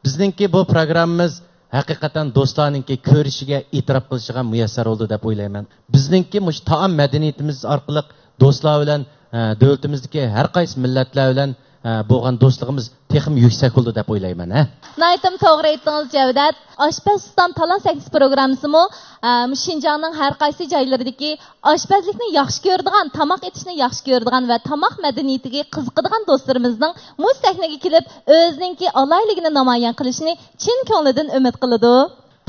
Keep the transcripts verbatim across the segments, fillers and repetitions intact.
بىزنىڭكى بۇ پروگراممىمىز ھەقىقەتەن دوستلارنىڭكى كۆرۈشىگە، ئېتىراپ قىلىشىغا مۇيەسسەر بولدى دەپ ئويلايمەن. بىزنىڭكى مۇشۇ تائام مەدەنىيىتىمىز ئارقىلىق دوستلار بىلەن، ئە، دۆلىتىمىزدىكى ھەر قايسى مىللەتلەر بىلەن، ئە، بولغان دوستلۇقىمىز تېخىمۇ يۈكسەك بولدى دەپ ئويلايمەن، ھە. ناھايىتىمۇ توغرا ئېيتتىڭىز، جەۋدەت. ئاشپەز ئۇستام تالانت سەھنىسى پروگراممىسىمۇ، ئە، مۇشۇ شىنجاڭنىڭ ھەر قايسى جايلىرىدىكى ئاشپەزلىكنى ياخشى كۆرىدىغان، تاماق ئېتىشنى ياخشى كۆرىدىغان ۋە تاماق مەدەنىيىتىگە قىزىقىدىغان دوستلىرىمىزنىڭ مۇشۇ سەھنىگە كېلىپ، ئۆزىنىڭكى ئالاھىدىلىكىنى نامايان قىلىشىنى چىن كۆڭلىدىن ئۈمىد قىلىدۇ.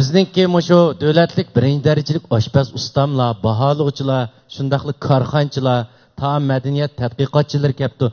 بىزنىڭكى مۇشۇ دۆلەتلىك بىرىنچى دەرىجىلىك ئاشپەز ئۇستاملار، باھالىغۇچىلار، شۇنداقلا كارخانىچىلار، تائام مەدەنىيەت تەتقىقاتچىلىرى كەپتۇ.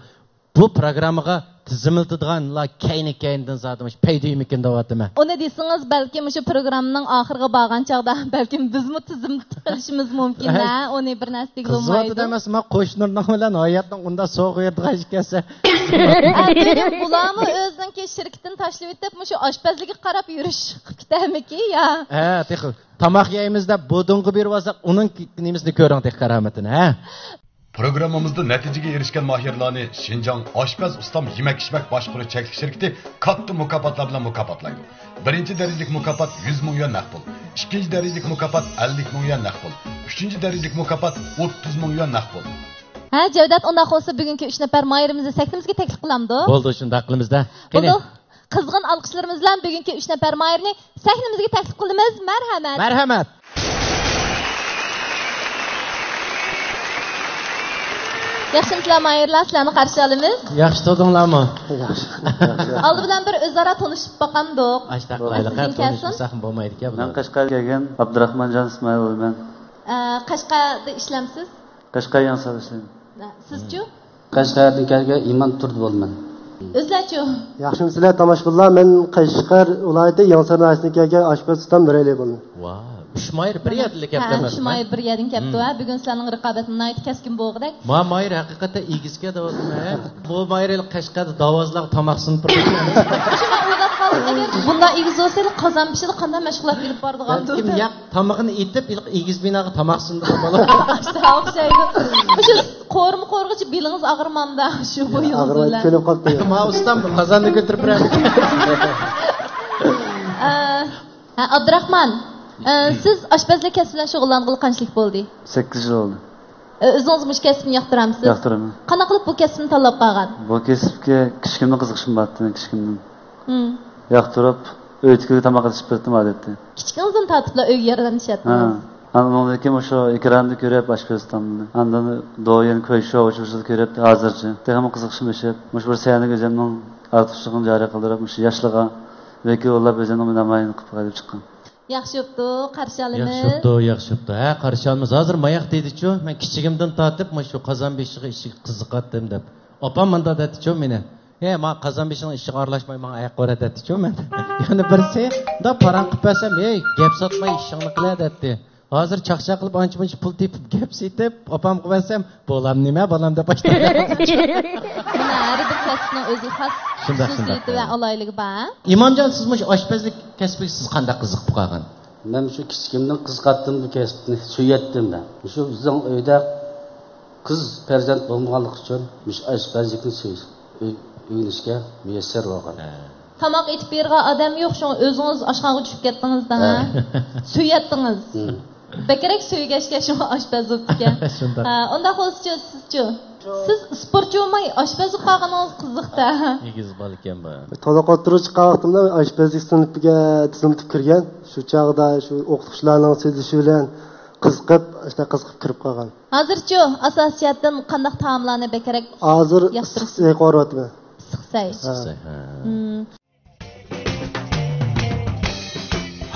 بۇ پروگراممىغا تىزىملىتىدىغانلار كەينى-كەينىدىن زادى مۇشۇ پەيدە يېمىكىن دەۋاتىمەن. ئۇنى دېسىڭىز، بەلكىم مۇشۇ پروگراممىنىڭ ئاخىرىغا بارغان چاغدا بەلكىم بىزمۇ تىزىملىتىپ قېلىشىمىز مۇمكىن، ھە؟ ئۇنى بىر نەرسە دېگىلى قىزىۋاتىدۇ بولمايدۇ. ئەمەس، ما قوشنۇرنىڭ بىلەن ھاياتنىڭ ئۇنداق سوغۇق يېرىدىغان ئىكەنسە. ئە، بۈگۈن بۇلارمۇ ئۆزىنىڭكى شىركىتىنى تاشلىۋېتىپ، مۇشۇ ئاشپەزلىككە قاراپ يۈرۈش قىلىپ كېتەرمىكى يا؟ ھە، تېخى تاماق يەيمىز دەپ بۇدۇڭغا بېرىۋالساق، ئۇنىڭ نېمىسىنى كۆرۈڭ تېخى كارامىتىنى، ھە؟ پروگراممىمىزدا نەتىجىگە ئېرىشكەن ماھىرلارنى شىنجاڭ ئاشپەز ئۇستام يېمەك-ئىچمەك باشقۇرۇش چەكلىك شىركىتى كاتتا مۇكاپاتلار بىلەن مۇكاپاتلايدۇ. بىرىنچى دەرىجىلىك مۇكاپات يۈز مىڭ يۈەن نەق پۇل، ئىككىنچى دەرىجىلىك مۇكاپات ئەللىك مىڭ يۈەن نەق پۇل، ئۈچىنچى دەرىجىلىك مۇكاپات ئوتتۇز مىڭ يۈەن نەق پۇل. ھە، جەۋدەت، ئۇنداق بولسا بۈگۈنكى ئۈچ نەپەر ماھىرىمىزنى سەھنىمىزگە تەكلىپ قىلامدۇ؟ بولدى، شۇنداق قىلىمىز-دە. قېنى. بولدى. قىزغىن ئالقىشلىرىمىز بىلەن بۈگۈنكى ئۈچ نەپەر ماھىرنى سەھنىمىزگە تەكلىپ قىلىمىز. مەرھەمەت. مەرھەمەت. ياخشىمۇسىلەر ماھىرلار، سىلەرنى قارشى ئالىمىز. ياخشى تۇردۇڭلارمۇ؟ ياخشى. ئالدى بىلەن بىر ئۆزئارا تونۇشۇپ باقامدۇق. ئاشتاق قايلىق، سىزدىن كەلسۇن. تونۇشمىساقمۇ بولمايدىكەن بۇلار. مەن قەشقەردىن كەلگەن ئابدۇراخمانجان ئىسمائىل بولىمەن. ئە، قەشقەردە ئىشلەمسىز؟ قەشقەر يېڭىساردا ئىشلەيمەن. سىزچۇ؟ قەشقەردىن كەلگەن ئىمان تۇردى بولىمەن. ئۆزلەرچۇ؟ ياخشىمۇسىلەر تاماشىبىنلار، مەن قەشقەر ۋىلايىتى يېڭىسار ناھىيەسىدىن كەلگەن ئاشپەز ئۇستام نۇرئەلى بولىمەن. ۋا، ئۈچ ماھىر بىر يەردىن كەپتۇ ھە، ئەمەسمۇ؟ ئۈچ ماھىر بىر يەردىن كەپتۇ، ھە. بۈگۈن سىلەرنىڭ رىقابىتىڭ ناھايىتى كەسكىن بولغۇدەك. ما ماھىر ھەقىقەتەن ئېگىزكەن دەۋاتىمەن. بۇ ماھىر ھېلى قەشقەردە داۋازلارغا تاماق سۇنۇپ تۇرىدۇ. شۇڭا ئويلاپ قالدىم، ئەگەر بۇنداق ئېگىز بولسا، ھېلى قازان بېشىدا قانداق مەشغۇلات ئېلىپ بارىدىغاندۇ؟ بەلكىم ياق. تامىقىنى ئېتىپ، ھېلىقى ئېگىز بىناغا تاماق سۇنىدىغان بالا. ئاشۇنداق ئوخشايدۇ. شۇ قورۇما قورغىچە بېلىڭىز ئاغرىمامدا شۇ بويىڭىز ئاغرىمايدۇ، بىلەن؟ كۆنۈپ قاپتۇ. ما ئۇستام، قازاننى كۆتۈرۈپ بېرەمدىكىن. ئە، ھە، ئابدۇراخمان، ئە، سىز ئاشپەزلىك كەسپى بىلەن شۇغۇللانغىلى قانچىلىك بولدى؟ سەككىز يىل بولدى. ئە، ئۆزىڭىز مۇشۇ كەسىپنى ياقتۇرامسىز؟ ياقتۇرىمەن. قانداق قىلىپ بۇ كەسىپنى تاللاپ قالغان؟ بۇ كەسىپكە كىچىكىمدىن قىزىقىشىم بارتتى، كىچىكىمدىن. مم. ياقتۇرۇپ، ئۆيدىكىلەرگە تاماق ئېتىشىپ بېرەتتىم ئادەتتە. كىچىكىڭىزدىن تارتىپلا ئۆيگە ياردەملىشەتتىڭىز؟ ھە. ئاندىن كېيىن مۇشۇ ئېكراندا كۆرۈپ ئاشپەز ئۇستامنى. ئاندىن دويىن، كويشو، ئوچۇرۇشدا كۆرۈپ ھازىرچە. تېخىمۇ قىزىقىشىم ئېشىپ، مۇشۇ بىر سەھنىگە ئۆزۈمنىڭ ئارتۇقچىلىقىمنى جارى قىلدۇرۇپ، مۇشۇ ياشلارغا ۋەكىل بولۇپ ئۆزۈمنى نامايان قىلىپ چىققان. ياخشى بوپتۇ، قارشى ئالىمىز. ياخشى بوپتۇ، ياخشى بوپتۇ. ھە، قارشى ئالىمىز. ھازىر ماياق دېدىچۇ، مەن كىچىكىمدىن تارتىپ مۇشۇ قازان بېشىغا ئىشىگە قىزىقاتتىم دەپ. ئاپام مۇنداق دەتتىچۇ مېنى. ھەي، ما قازان بېشىڭ ئىشىغا ئارىلاشماي ماڭا ئاياق قورا دەتتىچۇ مەن. يەنە بىرسى، مۇنداق پاراڭ قىلىپ بەرسەم، ھەي، گەپ ساتماي ئىشىڭنى قىلە دەتتى. ھازىر چاقچاق قىلىپ ئانچە-مۇنچە پۇل تېپىپ، گەپ سېتىپ، ئاپامغا بەرسەم، بولام نېمە، بالام دەپ ئاشتاق. مانا، ھەر بىر كەسىپنىڭ ئۆزىگە خاس شۇنداق، شۇنداق، خۇسۇسىيىتى ۋە ئالاھىدىلىكى بار. ئىمامجان، سىز مۇشۇ ئاشپەزلىك كەسپىگە سىز قانداق قىزىقىپ قالغان؟ مەن شۇ كىچىكىمدىن قىزىقاتتىم بۇ كەسىپنى، سۆيەتتىم مەن. شۇ بىزنىڭ ئۆيدە قىز پەرزەنت بولمىغانلىقى ئۈچۈن مۇشۇ ئاشپەزلىكنى سۆي-، ئۆ-، ئۆگىنىشكە مۇيەسسەر بولغان. ھە. تاماق ئېتىپ بېرىدىغان ئادەم يوق، شۇڭا ئۆزىڭىز ئاشخانىغا چۈشۈپ كەتتىڭىز دەڭە. ھە. سۆيەتتىڭىز. ھىم. بەكرەك سۆيگەچكە شۇڭا ئاشپەز بوپتىكەن. شۇنداق. ھە، ئۇنداق بولسىچۇ، سىزچۇ؟ سىز ئىسپورتچۇ بولماي ئاشپەز بولۇپ قالغىنىڭىز قىزىقتا. ئېگىز بالىكەن بۇ. تولۇق ئوتتۇرىغا چىققان ۋاقتىمدا ئاشپەزلىك سىنىپىگە تىزىملىتىپ كىرگەن. شۇ چاغدا شۇ ئوقۇتقۇچىلارنىڭ سۆزلىشىشى بىلەن قىزىقىپ، ئاشۇنداق قىزىقىپ كىرىپ قالغان. ھازىرچۇ، ئاساسىي جەھەتتىن قانداق تائاملارنى بەكرەك ياقتۇرىسىز؟ ھازىر ئىسسىق سەي قورۇۋاتىمەن. ئىسسىق سەي. ھە. ئىسسىق سەي، ھە. مم.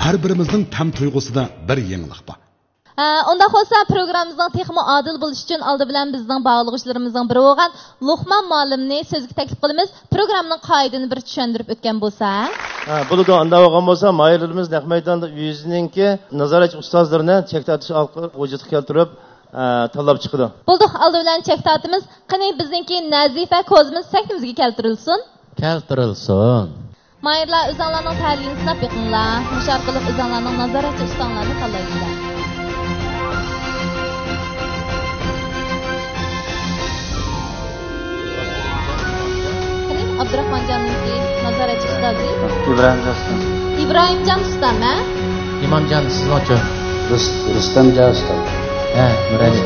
ھەر بىرىمىزنىڭ تەم تۇيغۇسىدا بىر يېڭىلىق بار. ھە، ئۇنداق بولسا، پروگراممىمىزنىڭ تېخىمۇ ئادىل بولۇشى ئۈچۈن ئالدى بىلەن بىزنىڭ باھالىغۇچىلىرىمىزنىڭ بىرى بولغان لوقمان مۇئەللىمنى سۆزگە تەكلىپ قىلىمىز. پروگراممىنىڭ قائىدىنى بىر چۈشەندۈرۈپ ئۆتكەن بولسا. ھە، بولىدۇ. ئانداق بولغان بولسا، ماھىرلىرىمىز نەق مەيداندا ئۆزىنىڭكى نازارەتچى ئۇستازلىرىنى چەك تارتىش ئارقىلىق ۋۇجۇدقا كەلتۈرۈپ، ئە، تاللاپ چىقىدۇ. بولدۇق، ئالدى بىلەن چەك تارتىمىز. قېنى، بىزنىڭكى نەزىپە كوزىمىز سەھنىمىزگە كەلتۈرۈلسۇن. كەلتۈرۈلسۇن. ماھىرلار، ئۆزۈڭلارنىڭ تەلىيىنى سىناپ بېقىڭلار. مۇشۇ ئارقىلىق ئۆزۈڭلارنىڭ نازارەتچى ئۇستاڭلارنى تاللايسىلەر. قېنى، ئابدۇراخمانجاننىڭكى نازارەتچى ئۇستازى. ئىبراھىمجان ئۇستام. ئىبراھىمجان ئۇستام، ھە؟ ئىمامجان، سىزنىڭچۇ؟ رۇس-، رۇستەمجان ئۇستام. ھە، نۇرەلى.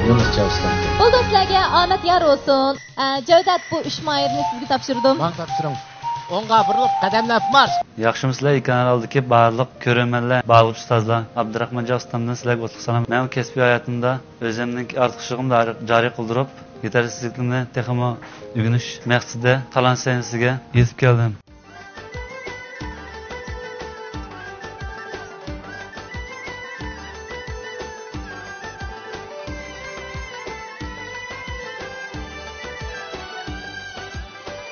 يۇنۇسجان ئۇستام. بولدى، سىلەرگە ئامەت يار بولسۇن. ئە، جەۋدەت، بۇ ئۈچ ماھىرنى سىزگە تاپشۇردۇم. ماڭا تاپشۇرۇڭ. ئوڭغا بۇرۇلۇپ، قەدەملەپ مارش! ياخشىمۇسىلەر، ئېكران ئالدىدىكى بارلىق كۆرۈرمەنلەر، بارلىق ئۇستازلار، ئابدۇراخمانجان ئۇستامدىن سىلەرگە ئوتلۇق سالام. مەن كەسپىي ھاياتىمدا ئۆزۈمنىڭكى ئارتۇقچىلىقىمنى جارى قىلدۇرۇپ، يېتەرسىزلىكلىرىمنى تېخىمۇ ئۆگىنىش مەقسىتىدە تالانت سەھنىسىگە يېتىپ كەلدىم.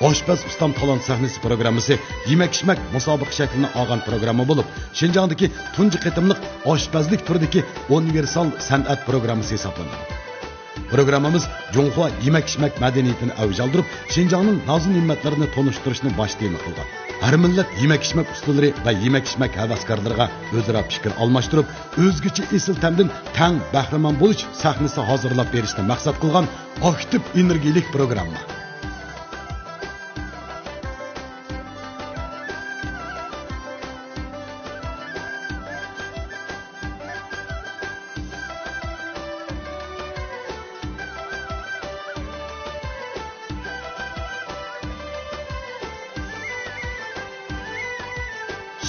ئاشپەز ئۇستام تالانت سەھنىسى پروگراممىسى يېمەك-ئىچمەك مۇسابىقە شەكلىنى ئالغان پروگرامما بولۇپ، شىنجاڭدىكى تۇنجى قېتىملىق ئاشپەزلىك تۈرىدىكى ئۇنىۋېرسال سەنئەت پروگراممىسى ھېسابلىنىدۇ. پروگراممىمىز جۇڭخۇا يېمەك-ئىچمەك مەدەنىيىتىنى ئەۋج ئالدۇرۇپ، شىنجاڭنىڭ نازۇ-نېمەتلىرىنى تونۇشتۇرۇشنى باش تېما قىلغان. ھەر مىللەت يېمەك-ئىچمەك ئۇستىلىرى ۋە يېمەك-ئىچمەك ھەۋەسكارلىرىغا ئۆزئارا پىكىر ئالماشتۇرۇپ، ئۆزگىچە ئېسىل تەمدىن تەڭ بەھرىمەن بولۇش سەھنىسى ھازىرلاپ بېرىشنى مەقسەت قىلغان ئاكتىپ ئېنېرگىيىلىك پروگرامما.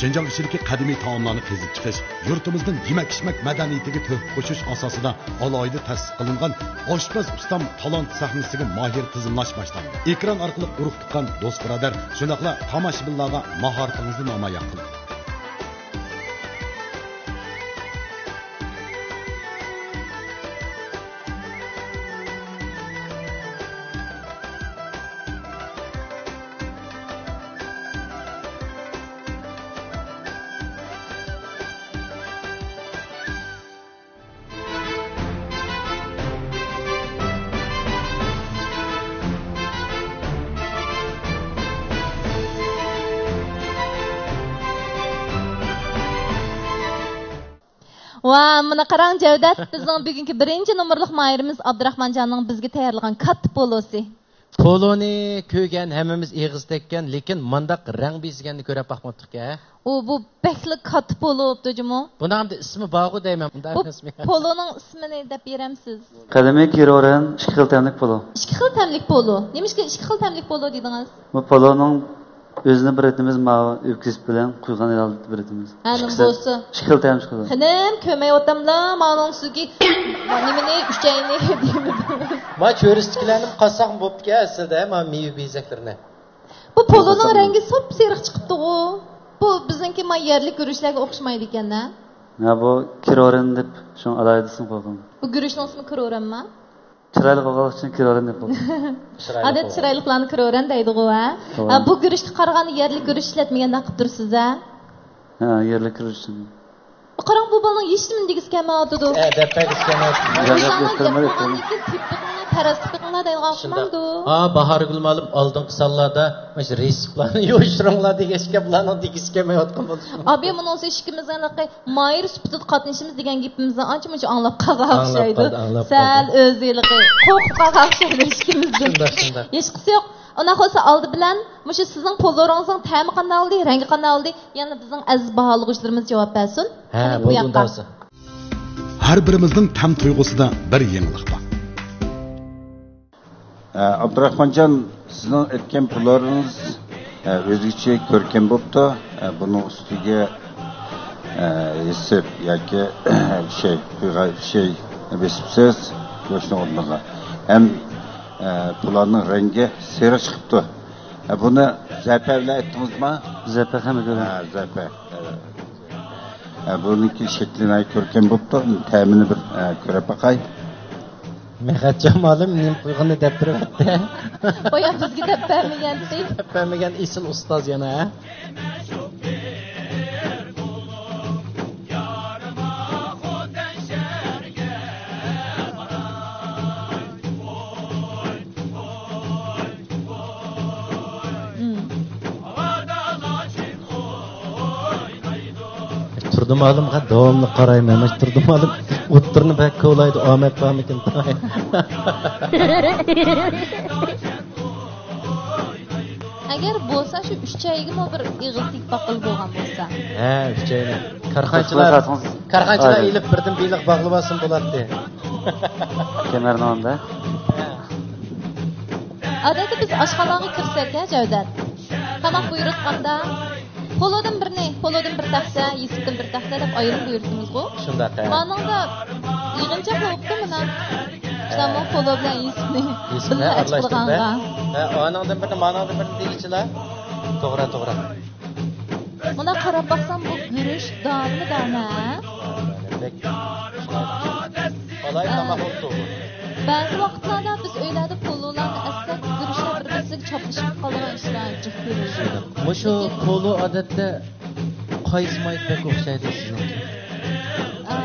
شىنجاڭ ئىچىدىكى قەدىمىي تائاملارنى قېزىپ چىقىش، يۇرتىمىزنىڭ يېمەك-ئىچمەك مەدەنىيىتىگە تۆھپە قوشۇش ئاساسىدا ئالاھىدە تەسىس قىلىنغان ئاشپەز ئۇستام تالانت سەھنىسىگە ماھىر تىزىملاش باشلاندى. ئېكران ئارقىلىق ئۇرۇق-تۇغقان، دوست-بۇرادەر، شۇنداقلا تاماشىبىنلارغا ماھارىتىڭىزنى نامايان قىلىڭ. ۋا، مانا قاراڭ جەۋدەت، بىزنىڭ بۈگۈنكى بىرىنچى نومۇرلۇق ماھىرىمىز ئابدۇراخمانجاننىڭ بىزگە تەييارلىغان كاتتا پولوسى. پولونى كۆرگەن ھەممىمىز ئېغىز تەگكەن، لېكىن مانداق رەڭ بېزىگەننى كۆرۈپ باقماپتىق-ھە. ئۇ، بۇ بەكلا كاتتا پولو بوپتۇ جۇمۇ. بۇنىڭ ئەمدى ئىسمى بارغۇ دەيمەن، بۇنداق بۇ ئەمەسمۇ؟ پولونىڭ ئىسمىنى دەپ بېرەمسىز؟ قەدىمىي كىرورېن ئىككى خىل تەملىك پولو. ئىككى خىل تەملىك پولو. نېمىشقا ئىككى خىل تەملىك پولو دېدىڭىز؟ بۇ پولونىڭ ئۆزىنى بىر رېتىمىز ماۋۇ ئۆپكىسى بىلەن قۇيغان ھالەتتە بىر رېتىمىز. ھە، نېمە بولسا. ئىككى خىل تەم چىقىدۇ. خېنىم، كۆرمەيۋاتاملا، مانىڭ سۈيىگە نېمىنى، ئۈچەينى دېمىدىڭىز. ما چۆرىسىدىكىلەرنى قالساقمۇ بوپتىكەن ئەسلىدە، ما مېۋە بېزەكلىرىنى. بۇ پولونىڭ رەڭگى ساپسېرىق چىقىپتىغۇ. بۇ بىزنىڭكى ما يەرلىك گۈرۈچلەرگە ئوخشىمايدىكەن-ھە. ھە، بۇ كىرورېن دەپ شۇڭا ئالاھىدە ئىسىم قويغان. بۇ گۈرۈچنىڭ ئىسمى كىرورېنما؟ چىرايلىق بولغانلىقى ئۈچۈن كىرورېن دەپ قويدۇم. ئادەتتە چىرايلىقلارنى كىرورېن دەيدىغۇ، ھە؟ توغرا. ھە، بۇ گۈرۈچكە قارىغاندا يەرلىك گۈرۈچ ئىشلەتمىگەندەك قىلىپ تۇرىسىز، ھە؟ ھە، يەرلىك گۈرۈچ. قاراڭ، بۇ بالىنىڭ ھېچنېمىنى دېگۈسى كەلمەيۋاتىدۇ. ھە، دەپ بەرگۈسى كەلمەيۋاتىدۇ. ياق، ياق، ياق، ياق، ياق، ياق. تېپىقىڭلار، تەرەس تېپىقىڭلار دەيدىغان ئوخشىمامدۇ؟ ھا، باھارگۈل مۇئەللىم ئالدىنقى سانلاردا مۇشۇ رېتسېپلارنى يوشۇرۇڭلار دېگەچكە، بۇلارنىڭ دېگۈسى كەلمەيۋاتقان بولسىمۇ. ئابى، مۇنىڭسى ئىككىمىزنىڭ ھېلىقى ماھىر سۈپىتىدە قاتنىشىمىز دېگەن گېپىمىزنى ئانچە-مۇنچە ئاڭلاپ قالغان ئوخشايدۇ. ئاڭلاپ قالدى، ئاڭلاپ قالدى. سەل ئۆزى ھېلىقى قورقۇپ قالغان ئوخشايدۇ ئىككىمىزدىن. شۇنداق، شۇنداق. ھېچقىسى يوق. ئۇنداق بولسا ئالدى بىلەن مۇشۇ سىزنىڭ پوللىرىڭىزنىڭ تەمى قانداق بولدى، رەڭگى قانداق بولدى؟ يەنە بىزنىڭ ئەزىز باھالىغۇچىلىرىمىز جاۋاب بەرسۇن. ھە، قېنى، بۇ بولدى، ياققا. ئۇنداق بولسا. ھەر بىرىمىزنىڭ تەم تۇيغۇسىدا بىر يېڭىلىق بار. ئە، ئابدۇراخمانجان، سىزنىڭ ئېيتكەن پوللىرىڭىز، ئە، ئۆزگىچە كۆركەم بوپتۇ. ئە، بۇنىڭ ئۈستىگە، ئە، ھېسىپ ياكى شەي، قۇيغا شەي بېسىپسىز، گۆشنىڭ ئورنىغا. ھەم، ئە، پوللارنىڭ رەڭگى سېرىق چىقىپتۇ. ئە، بۇنى زەپەر بىلەن ئېيتتىڭىزمۇ؟ زەپەر ھەممە كۆرۈنۈش. ھە، زەپەر. ئە، بۇنىڭكى شەكلى ناھايىتى كۆركەم بوپتۇ. تەمىنى بىر، ئە، كۆرۈپ باقاي. مەخەتجان مۇئەللىم نېمە قويغىنىنى دەپ بېرىۋەتتى. بايا بىزگە دەپ بەرمىگەنتى. دەپ بەرمىگەن ئېسىل ئۇستاز يەنە، ھە؟ تۇردى مۇئەللىمغا داۋاملىق قارايمەن. مانا تۇردى مۇئەللىم ئوتتۇرىنى بەك كولايدۇ، ئامەت بارمىكىن؟ ھە، ئەگەر بولسا شۇ ئۈچەيگىمۇ بىر ئېغىز تېگىپ باققىلى بولغان بولسا. ھە، ئۈچەينى. كارخانىچىلار، كارخانىچىلار ئايلىپ بىردىن بېلىق باغلىۋالسىمۇ بولاتتى. كېمەرنىڭ ئاندا. ئادەتتە بىز ئاشخانىغا كىرسەك، ھە، جەۋدەت، تاماق بۇيرۇتقاندا، پولۇدىن بىرنى، پولۇدىن بىر تەخسە، يېسىپتىن بىر تەخسە دەپ ئايرىم بۇيرۇتىمىزغۇ. شۇنداق، ھە. مانىڭدا يىغىنچاق بولۇپتۇ مانا. شۇنداقمۇ، پولۇ بىلەن يېسىپنى ھېسابنى بىللە ئاچىقىدىغانغا. ھە، ئانىڭدىن بىرنى، مانىڭدىن بىرنى دېگۈچىلا. توغرا، توغرا. مۇنداق قاراپ باقسام، بۇ گۈرۈچ دانىمۇ دانە، ھە؟ بەك ئالاھىدە تاماق بوپتۇ بۇ. بەزى ۋاقىتلاردا بىز ئۆيلەردە پولۇلارنى ئەتسەك، گۈرۈچلەر بىر-بىرسىگە چاپلىشىپ قالىدىغان ئىشلار جىق كۆرۈلىدۇ. مۇشۇ پولۇ ئادەتتە قايسى مايدا بەك ئوخشايدۇ سىزنىڭكى؟ ئا،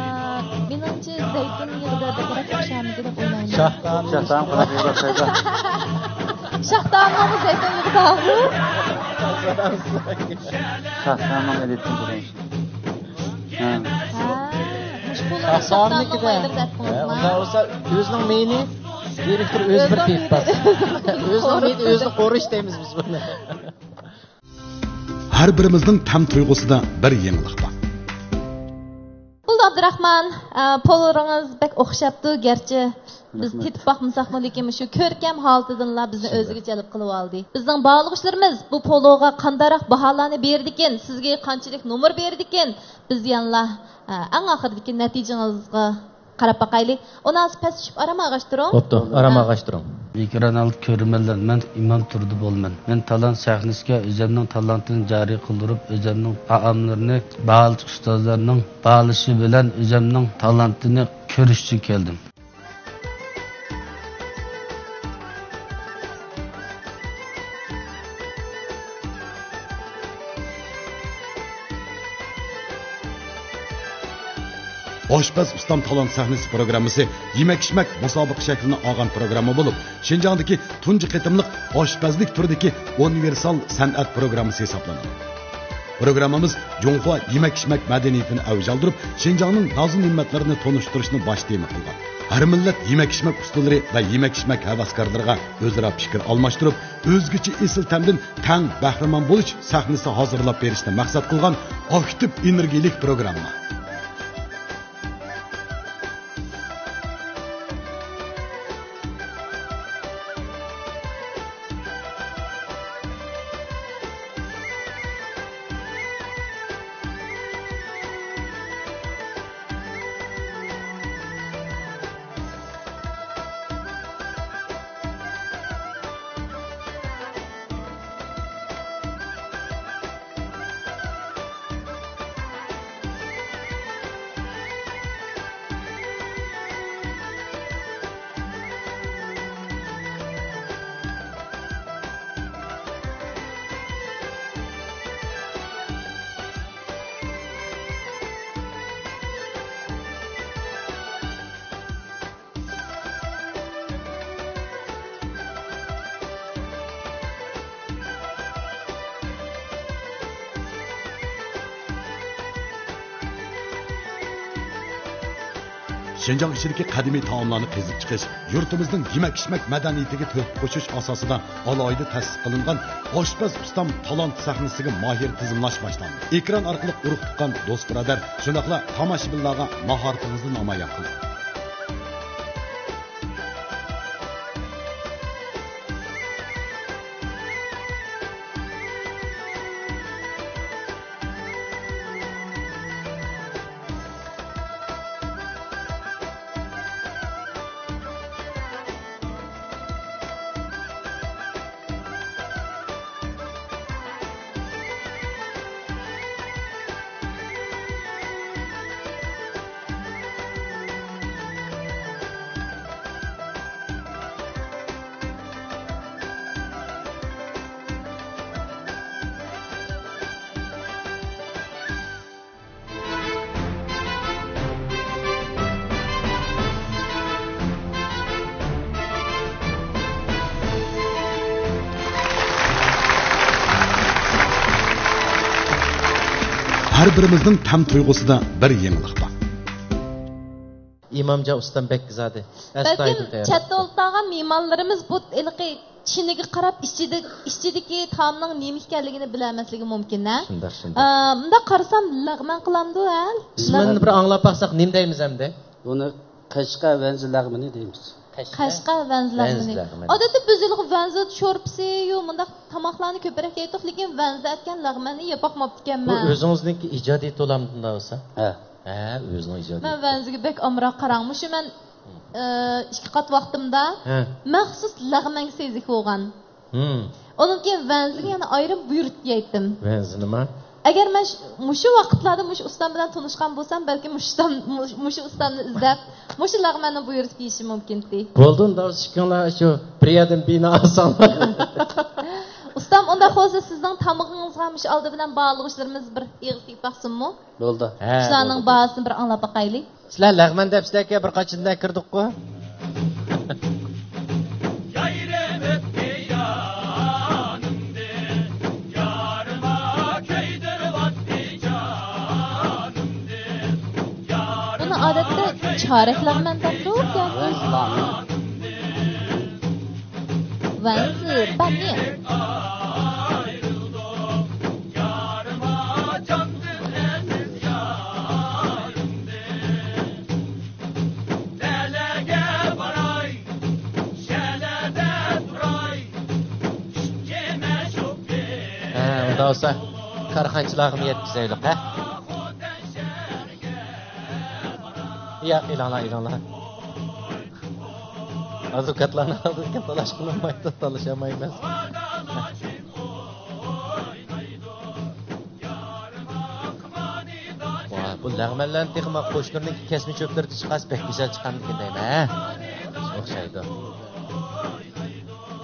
مېنىڭچە زەيتۇن يېغىدا بەكرەك ئوخشامدۇ دەپ ئويلايمەن. شاھ تائام، شاھ تائام قانداق يېغىدا ئوخشايدۇ؟ شاھ تائامنىڭمۇ زەيتۇن يېغى بارغۇ. شاھ تائامنىڭ ئېلىتىنى بىلەن. ھە. ھە، مۇشۇ پولۇنى شاھ تائامنىڭ مايلىرى دەپ قويۇڭ. ھە، ئۇنداق بولسا ئۆزىنىڭ مېيىنى دىرېكتور ئۆزى بىر تېپىپ بارسۇن. ئۆزىنىڭ مېيىنى ئۆزىنى قورۇش دەيمىز بىز بۇنى. ھەر بىرىمىزنىڭ تەم تۇيغۇسىدا بىر يېڭىلىق بار. بولدى، ئابدۇراخمان، ئە، پولۇلىرىڭىز بەك ئوخشاپتۇ، گەرچە بىز تېتىپ باقمىساقمۇ، لېكىن مۇشۇ كۆركەم ھالىتىدىنلا بىزنى ئۆزىگە جەلپ قىلىۋالدى. بىزنىڭ باھالىغۇچىلىرىمىز بۇ پولۇغا قانداقراق باھالارنى بېرىدىكىن، سىزگە قانچىلىك نومۇر بېرىدىكىن، بىز يەنىلا، ئە، ئەڭ ئاخىرىدىكى نەتىجىڭىزغا قاراپ باقايلى. ئۇنىڭ پەس چۈشۈپ ئارام ئاغاش تۇرۇڭ. بوپتۇ، ئارام ئاغاش تۇرۇڭ. ئېكران ئالدىدا كۆرۈرمەنلەر، مەن ئىمام تۇردى بولىمەن. مەن تالانت سەھنىسىگە ئۆزەمنىڭ تالانتىنى جارى قىلدۇرۇپ، ئۆزەمنىڭ تائاملىرىنى باھالىغۇچى ئۇستازلارنىڭ باھالىشى بىلەن ئۆزەمنىڭ تالانتىنى كۆرۈش ئۈچۈن كەلدىم. ئاشپەز ئۇستام تالانت سەھنىسى پروگراممىسى يېمەك-ئىچمەك مۇسابىقە شەكلىنى ئالغان پروگرامما بولۇپ، شىنجاڭدىكى تۇنجى قېتىملىق ئاشپەزلىك تۈرىدىكى ئۇنىۋېرسال سەنئەت پروگراممىسى ھېسابلىنىدۇ. پروگراممىمىز جۇڭخۇا يېمەك-ئىچمەك مەدەنىيىتىنى ئەۋج ئالدۇرۇپ، شىنجاڭنىڭ نازۇ-نېمەتلىرىنى تونۇشتۇرۇشنى باش تېما قىلغان. ھەر مىللەت يېمەك-ئىچمەك ئۇستىلىرى ۋە يېمەك-ئىچمەك ھەۋەسكارلىرىغا ئۆزئارا پىكىر ئالماشتۇرۇپ، ئۆزگىچە ئېسىل تەمدىن تەڭ بەھرىمەن بولۇش سەھنىسى ھازىرلاپ بېرىشنى مەقسەت قىلغان ئاكتىپ، ئېنېرگىيەلىك پروگرامما. شىنجاڭ ئىچىدىكى قەدىمىي تائاملارنى قېزىپ چىقىش، يۇرتىمىزنىڭ يېمەك-ئىچمەك مەدەنىيىتىگە تۆھپە قوشۇش ئاساسىدا ئالاھىدە تەسىس قىلىنغان ئاشپەز ئۇستام تالانت سەھنىسىگە ماھىر تىزىملاش باشلاندى. ئېكران ئارقىلىق ئۇرۇق-تۇغقان، دوست-بۇرادەر، شۇنداقلا تاماشىبىنلارغا ماھارىتىڭىزنى نامايان قىلىڭ. ھەر بىرىمىزنىڭ تەم تۇيغۇسىدا بىر يېڭىلىق بار. ئىمامجان ئۇستام بەكزادە، بەلكىم ئەستايىدىل تەييارلاپتۇ. چەتتە ئولتۇرغان مېھمانلىرىمىز بۇ ھېلىقى چىنىگە قاراپ ئىچىدە-، ئىچىدىكى تائامنىڭ نېمە ئىكەنلىكىنى بىلەلمەسلىكى مۇمكىن، ھە؟ شۇنداق، شۇنداق. ئا، مۇنداق قارىسام، لەغمەن قىلامدۇ، ھە؟ بىسمىللانى بىر ئاڭلاپ باقساق، نېمە دەيمىز ئەمدى؟ بۇنى قەشقەر ۋەنزە لەغمىنى دەيمىز. قەشقەر ۋەنزە لەغمىنى. ۋەنزە لەغمىنى. ئادەتتە بىز ۋەنزە شورپىسى، يۇ، مۇنداق تاماقلارنى كۆپرەك يەيتتۇق، لېكىن ۋەنزە ئەتكەن لەغمەننى يەپ باقماپتىكەنمەن. بۇ ئۆزىڭىزنىڭكى ئىجادىيىتى بولامدۇ، ئۇنداق بولسا؟ ھە. ھە، ئۆزىنىڭ ئىجادىيىتى. مەن ۋەنزىگە بەك ئامراق، قاراڭ. مۇشۇ مەن، ئە، ئىككى قات ۋاقتىمدا ھە. مەخسۇس لەغمەنگە سېزىك بولغان. ھىم. ئۇنىڭ كېيىن ۋەنزىگە يەنە ئايرىم بۇيرۇتۇپ يەيتتىم. ۋەنزىنىما؟ ئەگەر مەن ش-، مۇشۇ ۋاقىتلاردا مۇشۇ ئۇستام بىلەن تونۇشقان بولسام، بەلكىم مۇشۇ ئۇستام-، مۇ-، مۇشۇ ئۇستامنى ئىزدەپ، مۇشۇ لەغمەننى بۇيرۇتۇپ يېيىشىم مۇمكىنتى. بولدى، ئۇنداق بولسا ئىككىڭلار شۇ بىر يەردىن بىنا ئالساڭلار. ئۇستام، ئۇنداق بولسا سىزنىڭ تامىقىڭىزغا مۇشۇ ئالدى بىلەن باھالىغۇچىلىرىمىز بىر ئېغىز تېگىپ باقسۇنمۇ؟ بولدى. ھە، شۇلارنىڭ بولدى. باھاسىنى بىر ئاڭلاپ باقايلى. سىلەر لەغمەن دەپسىلەركەن، بىر قاچىدىن كىردۇققۇ. بۇنى ئادەتتە چارەك لەغمەن دەپتۇ. ۋەنزى بەننى. ھە، ئۇنداق بولسا كارخانىچىلارغىمۇ يەتكۈزەيلى، ھە؟ ياق، ئېلىڭلار، ئېلىڭلار. ئادۋوكاتلارنى ئادۋوكات تالاشقىلى بولمايدۇ، تالىشالمايمىز. ۋاي، بۇ لەغمەنلەرنى تېخى ما قوشنۇرنىڭ كەسمە چۆپلىرىدە چىقارسا بەك گۈزەل چىقامدىكىن دەيمەن، ھە؟ ئوخشايدۇ.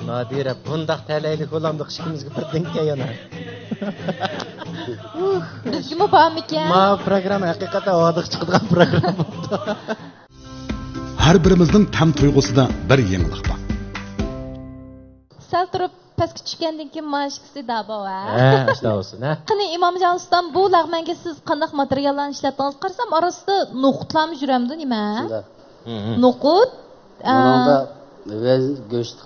نادىرە، بۇنداق تەلەيلىك بولامدۇ ئىككىمىزگە بىردىنكە يەنە؟ بىزگىمۇ بارمىكەن؟ ما پروگرامما ھەقىقەتەن ھاۋادىغا چىقىدىغان پروگرامما بوپتۇ. ھەر بىرىمىزنىڭ تەم تۇيغۇسىدا بىر يېڭىلىق بار. سەل تۇرۇپ پەسكە چۈشكەندىن كېيىن مانا ئىككىسى داباۋ، ھە؟ ھە، ئاشۇنداق بولسۇن، ھە؟ قېنى، ئىمامجان ئۇستام، بۇ لەغمەنگە سىز قانداق ماتېرىياللارنى ئىشلەتتىڭىز؟ قارىسام، ئارىسىدا نوقۇتلارمۇ يۈرەمدۇ، نېمە؟ شۇنداق. ھىم، ھىم. نوقۇت، ئا، بۇنىڭدا ۋەز-، گۆشنى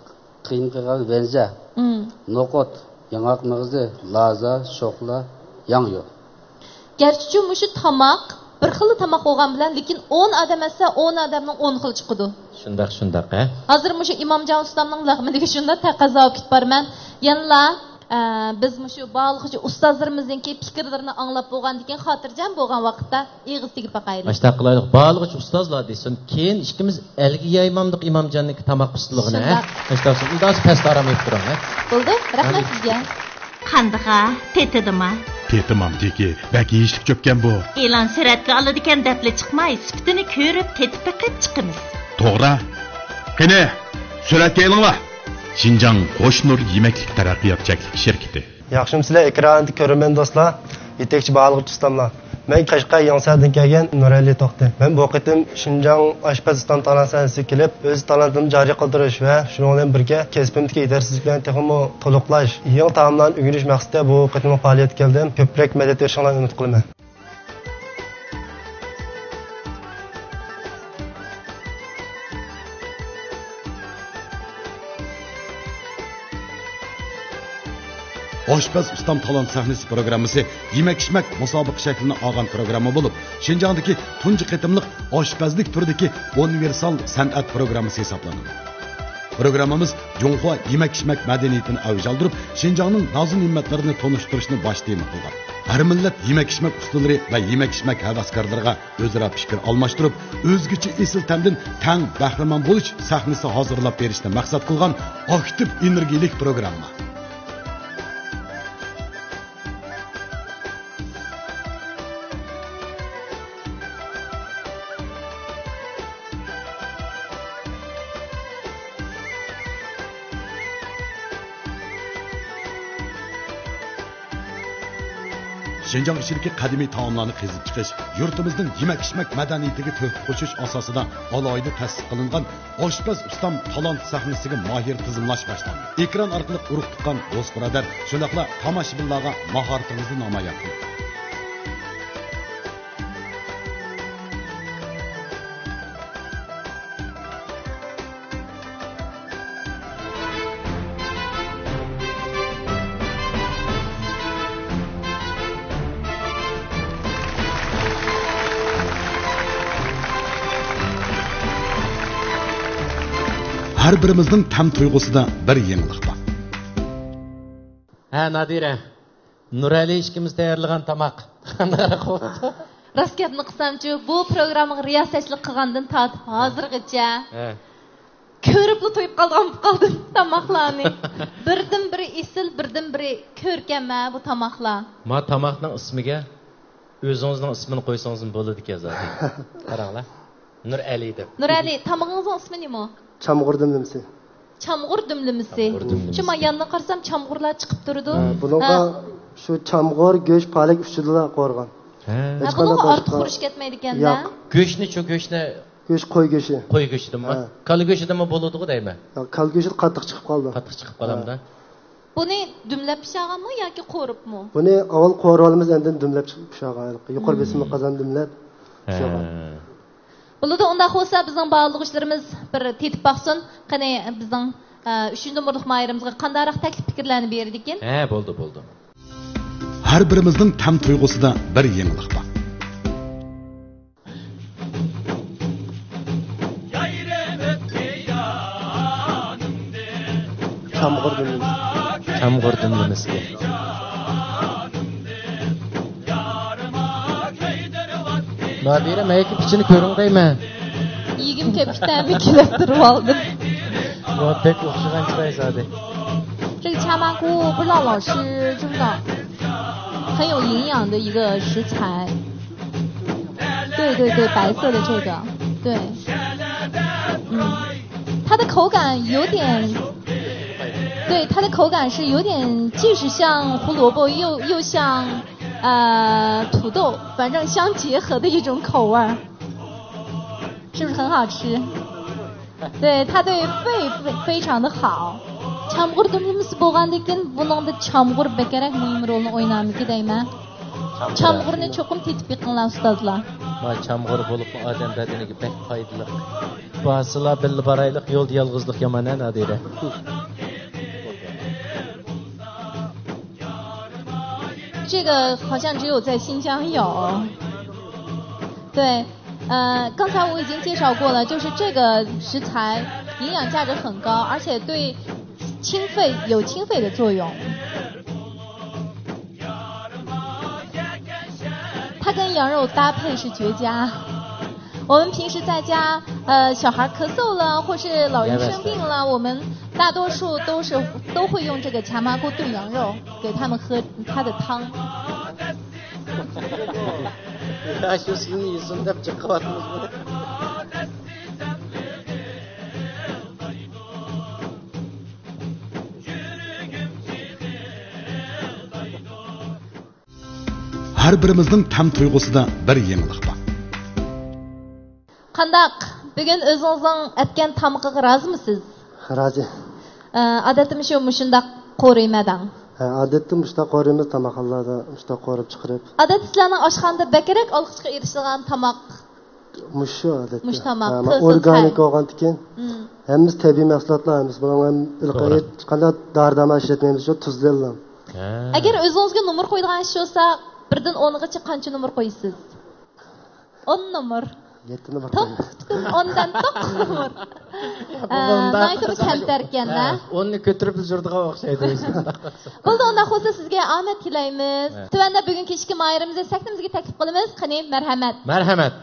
قىيناپ قىلغان ۋەنزە، ھىم. نوقۇت، ياڭاق مېغىزى، لازا، شوخلا، ياڭيۇ. گەرچىچۇ مۇشۇ تاماق بىر خىللا تاماق بولغان بىلەن، لېكىن ئون ئادەم ئەتسە، ئون ئادەمنىڭ ئون خىلى چىقىدۇ. شۇنداق، شۇنداق، ھە؟ ھازىر مۇشۇ ئىمامجان ئۇستامنىڭ لەغمىنىگە شۇنداق تەقەززا بولۇپ كېتىپ بارىمەن. يەنىلا، ئە، بىز مۇشۇ باھالىغۇچى ئۇستازلىرىمىزنىڭكى پىكىرلىرىنى ئاڭلاپ بولغاندىن كېيىن، خاتىرجەم بولغان ۋاقىتتا ئېغىز تېگىپ باقايلى. ماشۇنداق قىلايلى. باھالىغۇچى ئۇستازلار دېسۇن، كېيىن ئىككىمىز ئەلگە يايمامدۇق ئىمامجاننىڭكى تاماق ئۇستىلىقىنى، ھە؟ شۇنداق. ماشۇنداق، ئۇنداق پەستە ئارام ئېلىپ تۇرۇڭ، ھە؟ بولدى، رەھمەت سىزگە. قاندىغا؟ تېتىدىما؟ تېتىمامدىكى، بەك يېيىشلىك چۆپكەن بۇ. ئېلان سۈرەتكە ئالىدىكەن دەپلا چىقماي، سۈپىتىنى كۆرۈپ، تېتىپ بېقىپ چىقىمىز. توغرا. قېنى، سۈرەتكە ئېلىڭلار. شىنجاڭ قوشنۇر يېمەكلىك تەرەققىيات چەكلىك شىركىتى. ياخشىمۇسىلەر، ئېكران كۆرۈرمەن دوستلار؟ يېتەكچى باھالىغۇچى ئۇستاملار. مەن قەشقەر يېڭىساردىن كەلگەن نۇرئەلى توختى. مەن بۇ قېتىم شىنجاڭ ئاشپەز ئۇستام تالانت سەھنىسىگە كېلىپ، ئۆز تالانتىمنى جارى قىلدۇرۇش ۋە شۇنىڭ بىلەن بىرگە كەسپىمدىكى يېتەرسىزلىكلەرنى تېخىمۇ تولۇقلاش، يېڭى تائاملارنى ئۆگىنىش مەقسىتىدە بۇ قېتىملىق پائالىيەتكە كەلدىم. كۆپرەك مەدەت بېرىشىڭلارنى ئۈمىد قىلىمەن. ئاشپەز ئۇستام تالانت سەھنىسى پروگراممىسى يېمەك-ئىچمەك مۇسابىقە شەكلىنى ئالغان پروگرامما بولۇپ، شىنجاڭدىكى تۇنجى قېتىملىق ئاشپەزلىك تۈرىدىكى ئۇنىۋېرسال سەنئەت پروگراممىسى ھېسابلىنىدۇ. پروگراممىمىز جۇڭخۇا يېمەك-ئىچمەك مەدەنىيىتىنى ئەۋج ئالدۇرۇپ، شىنجاڭنىڭ نازۇنېمەتلىرىنى تونۇشتۇرۇشنى باش تېما قىلغان. ھەر مىللەت يېمەك-ئىچمەك ئۇستىلىرى ۋە يېمەك-ئىچمەك ھەۋەسكارلىرىغا ئۆزئارا پىكىر ئالماشتۇرۇپ، ئۆزگىچە ئېسىل تەمدىن تەڭ بەھرىمەن بولۇش سەھنىسى ھازىرلاپ بېرىشنى مەقسەت قىلغان ئاكتىپ ئېنېرگىيەلىك پروگرامما. شىنجاڭ ئىچىدىكى قەدىمىي تائاملارنى قېزىپ چىقىش، يۇرتىمىزنىڭ يېمەك-ئىچمەك مەدەنىيىتىگە تۆھپە قوشۇش ئاساسىدا ئالاھىدە تەسىس قىلىنغان ئاشپەز ئۇستام تالانت سەھنىسىگە ماھىر تىزىملاش باشلاندى. ئېكران ئارقىلىق ئۇرۇق-تۇغقان، دوست-بۇرادەر، شۇنداقلا تاماشىبىنلارغا ماھارىتىڭىزنى نامايان قىلىڭ. ھەر بىرىمىزنىڭ تەم تۇيغۇسىدا بىر يېڭىلىق بار. ھە، نادىرە. نۇرئەلى ئىككىمىز تەييارلىغان تاماق قانداقراق بوپتۇ؟ راست گەپنى قىلسامچۇ، بۇ پروگراممىغا رىياسەتچىلىك قىلغاندىن تارتىپ ھازىرغىچە ھە. كۆرۈپلا تويۇپ قالغان بولۇپ قالدىم تاماقلارنى. بىردىن بىرى ئېسىل، بىردىن بىرى كۆركەم ھە بۇ تاماقلار. ما تاماقنىڭ ئىسمىگە ئۆزىڭىزنىڭ ئىسمىنى قويسىڭىزمۇ بولىدىكەن زادى. قاراڭلار. نۇرئەلى دەپ. نۇرئەلى، تامىقىڭىزنىڭ ئىسمى نېمە؟ چامغۇر دۈملىمىسى. چامغۇر دۈملىمىسى. چامغۇر دۈملىمىسى. شۇ ما ياننى قارىسام، چامغۇرلار چىقىپ تۇرىدۇ. ھە، بۇنىڭغا ھە. شۇ چامغۇر، گۆش، پالەك ئۈچىدىلا قورغان. ھە. ھە، ھېچقانداق بۇنىڭغا ئارتۇق باشقا ئۇرۇش كەتمەيدىكەن-دە. ياق. گۆشنىچۇ، گۆشنى؟ گۆش قوي گۆشى. قوي گۆشىدىنمۇ؟ ھە. كالا گۆشىدىنمۇ بولىدىغۇ دەيمەن. ياق، كالا گۆشى قاتتىق چىقىپ قالىدۇ. قاتتىق چىقىپ قالامدا. ھە. بۇنى دۈملەپ پىشۇرغانمۇ ياكى قورۇپمۇ؟ بۇنى ئاۋۋال قورۇپ ئالىمىز، ئاندىن دۈملەپ چىقىپ پىشۇرغان. يۇقىرى بېسىملىق قازان دۈملەپ پىشۇرغان. ھە. بولىدۇ، ئۇنداق بولسا بىزنىڭ باھالىغۇچىلىرىمىز بىر تېتىپ باقسۇن. قېنى بىزنىڭ، ئە، ئۈچىنچى نومۇرلۇق ماھىرىمىزغا قانداقراق تەكلىپ پىكىرلەرنى بېرىدىكىن؟ ھە، بولدى، بولدى. ھەر بىرىمىزنىڭ تەم تۇيغۇسىدا بىر يېڭىلىق بار. چامغۇر دۈملىمىسى. چامغۇر دۈملىمىسى. نادىرە، مەيكە پىچىنى كۆرۈڭ دەيمەن. يېگۈم كەپ كېتەمدۇ كېلىپ تۇرۇۋالدىم. ۋا، بەك ئوخشىغان چىراي زادى. 这个 چاماگۇ 不知道老师知不知道，很有营养的一个食材。对对对，白色的这个，对，嗯，它的口感有点，对，它的口感是有点，既是像胡萝卜，又又像呃土豆，反正相结合的一种口味儿，是不是很好吃？对，它对肺非非常的好。چامغۇر دۈملىمىسى بولغاندىكىن بۇنىڭدا چامغۇر بەكرەك مۇھىم رولنى ئوينارمىكى دەيمەن. چامغۇرنى چوقۇم تېتىپ بېقىڭلار ئۇستازلار. ۋاي، چامغۇر بولۇپمۇ ئادەم بەدىنىگە بەك پايدىلىق. بارسىلا بىللە بارايلىق، يولدا يالغۇزلۇق يامان ھە نادىرە. 这个好像只有在新疆有。对，呃，刚才我已经介绍过了，就是这个食材营养价值很高，而且对清肺有清肺的作用。它跟羊肉搭配是绝佳。我们平时在家，呃，小孩咳嗽了，或是老人生病了，我们大多数都是都会用这个 چاماگۇ 炖羊肉，给他们喝它的汤。 يا شۇ سىزنى يېسۇن دەپ جىق قىلىۋاتىمىزمۇ؟ ھەر بىرىمىزنىڭ تەم تۇيغۇسىدا بىر يېڭىلىق بار. قانداق؟ بۈگۈن ئۆزىڭىزنىڭ ئەتكەن تامىقىغا رازىمۇسىز؟ رازى. ئە، ئادەتتىمۇ شۇ مۇشۇنداق قورۇيمەن دەڭ. ھە، ئادەتتە مۇشۇنداق قورۇيمىز، تاماقخانىلاردا مۇشۇنداق قورۇپ چىقىرىپ. ئادەتتە سىلەرنىڭ ئاشخانىدا بەكرەك ئالقىشقا ئېرىشىدىغان تاماق؟ مۇشۇ ئادەتتە. مۇشۇ تاماق، ھە، تىلسىز ئورگانىك خەي. بولغاندىكىن، مم. ھەممىسى تەبىئىي مەھسۇلاتلار، ھەممىسى بۇنىڭ ھەم ھېلىقى توغرا. ھېچقانداق دارى دەرمان ئىشلەتمەيمىز، شۇ تۇزلىنىلا. ھە. ئەگەر ئۆزىڭىزگە نومۇر قويىدىغان ئىش بولسا، بىردىن ئونغىچە قانچە نومۇر قويىسىز؟ ئون نومۇر. يەتتە نومۇر. توققۇز، ئوندىن توققۇز نومۇر. ئە، ناھايىتى بىر كەمتەركەن-دە. ھە، ئوننى كۆتۈرۈپ يۈرىدىغان ئوخشايدۇ. بولدى، ئۇنداق بولسا سىزگە ئامەت تىلەيمىز. ھە. تۆۋەندە بۈگۈنكى ئىككى ماھىرىمىزنى سەھنىمىزگە تەكلىپ قىلىمىز. قېنى، مەرھەمەت. مەرھەمەت.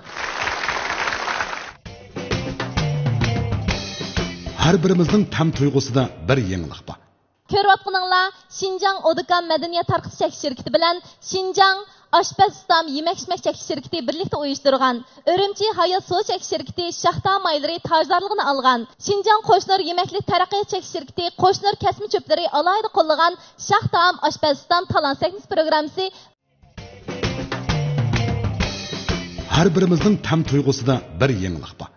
ھەر بىرىمىزنىڭ تەم تۇيغۇسىدا بىر يېڭىلىق بار. كۆرۈۋاتقىنىڭلار شىنجاڭ ئودىكان مەدەنىيەت تارقىتىش چەكلىك شىركىتى بىلەن شىنجاڭ ئاشپەز ئۇستام يېمەك ئىچمەك چەكلىك شىركىتى بىرلىكتە ئۇيۇشتۇرغان، ئۈرۈمچى ھايات سۇ چەكلىك شىركىتى شاھ تائام مايلىرى تاجدارلىقىنى ئالغان، شىنجاڭ قوشنۇر يېمەكلىك تەرەققىيات چەكلىك شىركىتى قوشنۇر كەسمە چۆپلىرى ئالاھىدە قوللىغان شاھ تائام ئاشپەز ئۇستام تالانت سەھنىسى پروگراممىسى. ھەر بىرىمىزنىڭ تەم تۇيغۇسىدا بىر يېڭىلىق بار.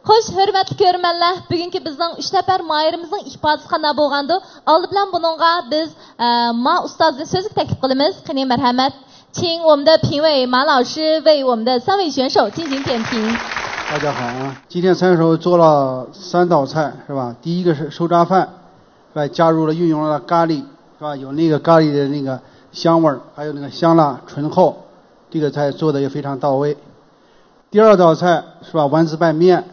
خوش، ھۆرمەتلىك كۆرۈرمەنلەر، بۈگۈنكى بىزنىڭ ئۈچ نەپەر ماھىرىمىزنىڭ ئىپادىسى قانداق بولغاندۇ؟ ئالدى بىلەن بۇنىڭغا بىز، ئە، ما ئۇستازنى سۆزگە تەكلىپ قىلىمىز. قېنى، مەرھەمەت. 请我们的评委马老师为我们的三位选手进行点评。大家好啊，今天三位选手做了三道菜，是吧？第一个是手抓饭， 外加入了，运用了咖喱，是吧？有那个咖喱的那个香味儿，还有那个香辣醇厚，这个菜做得也非常到位。第二道菜，是吧？丸子拌面，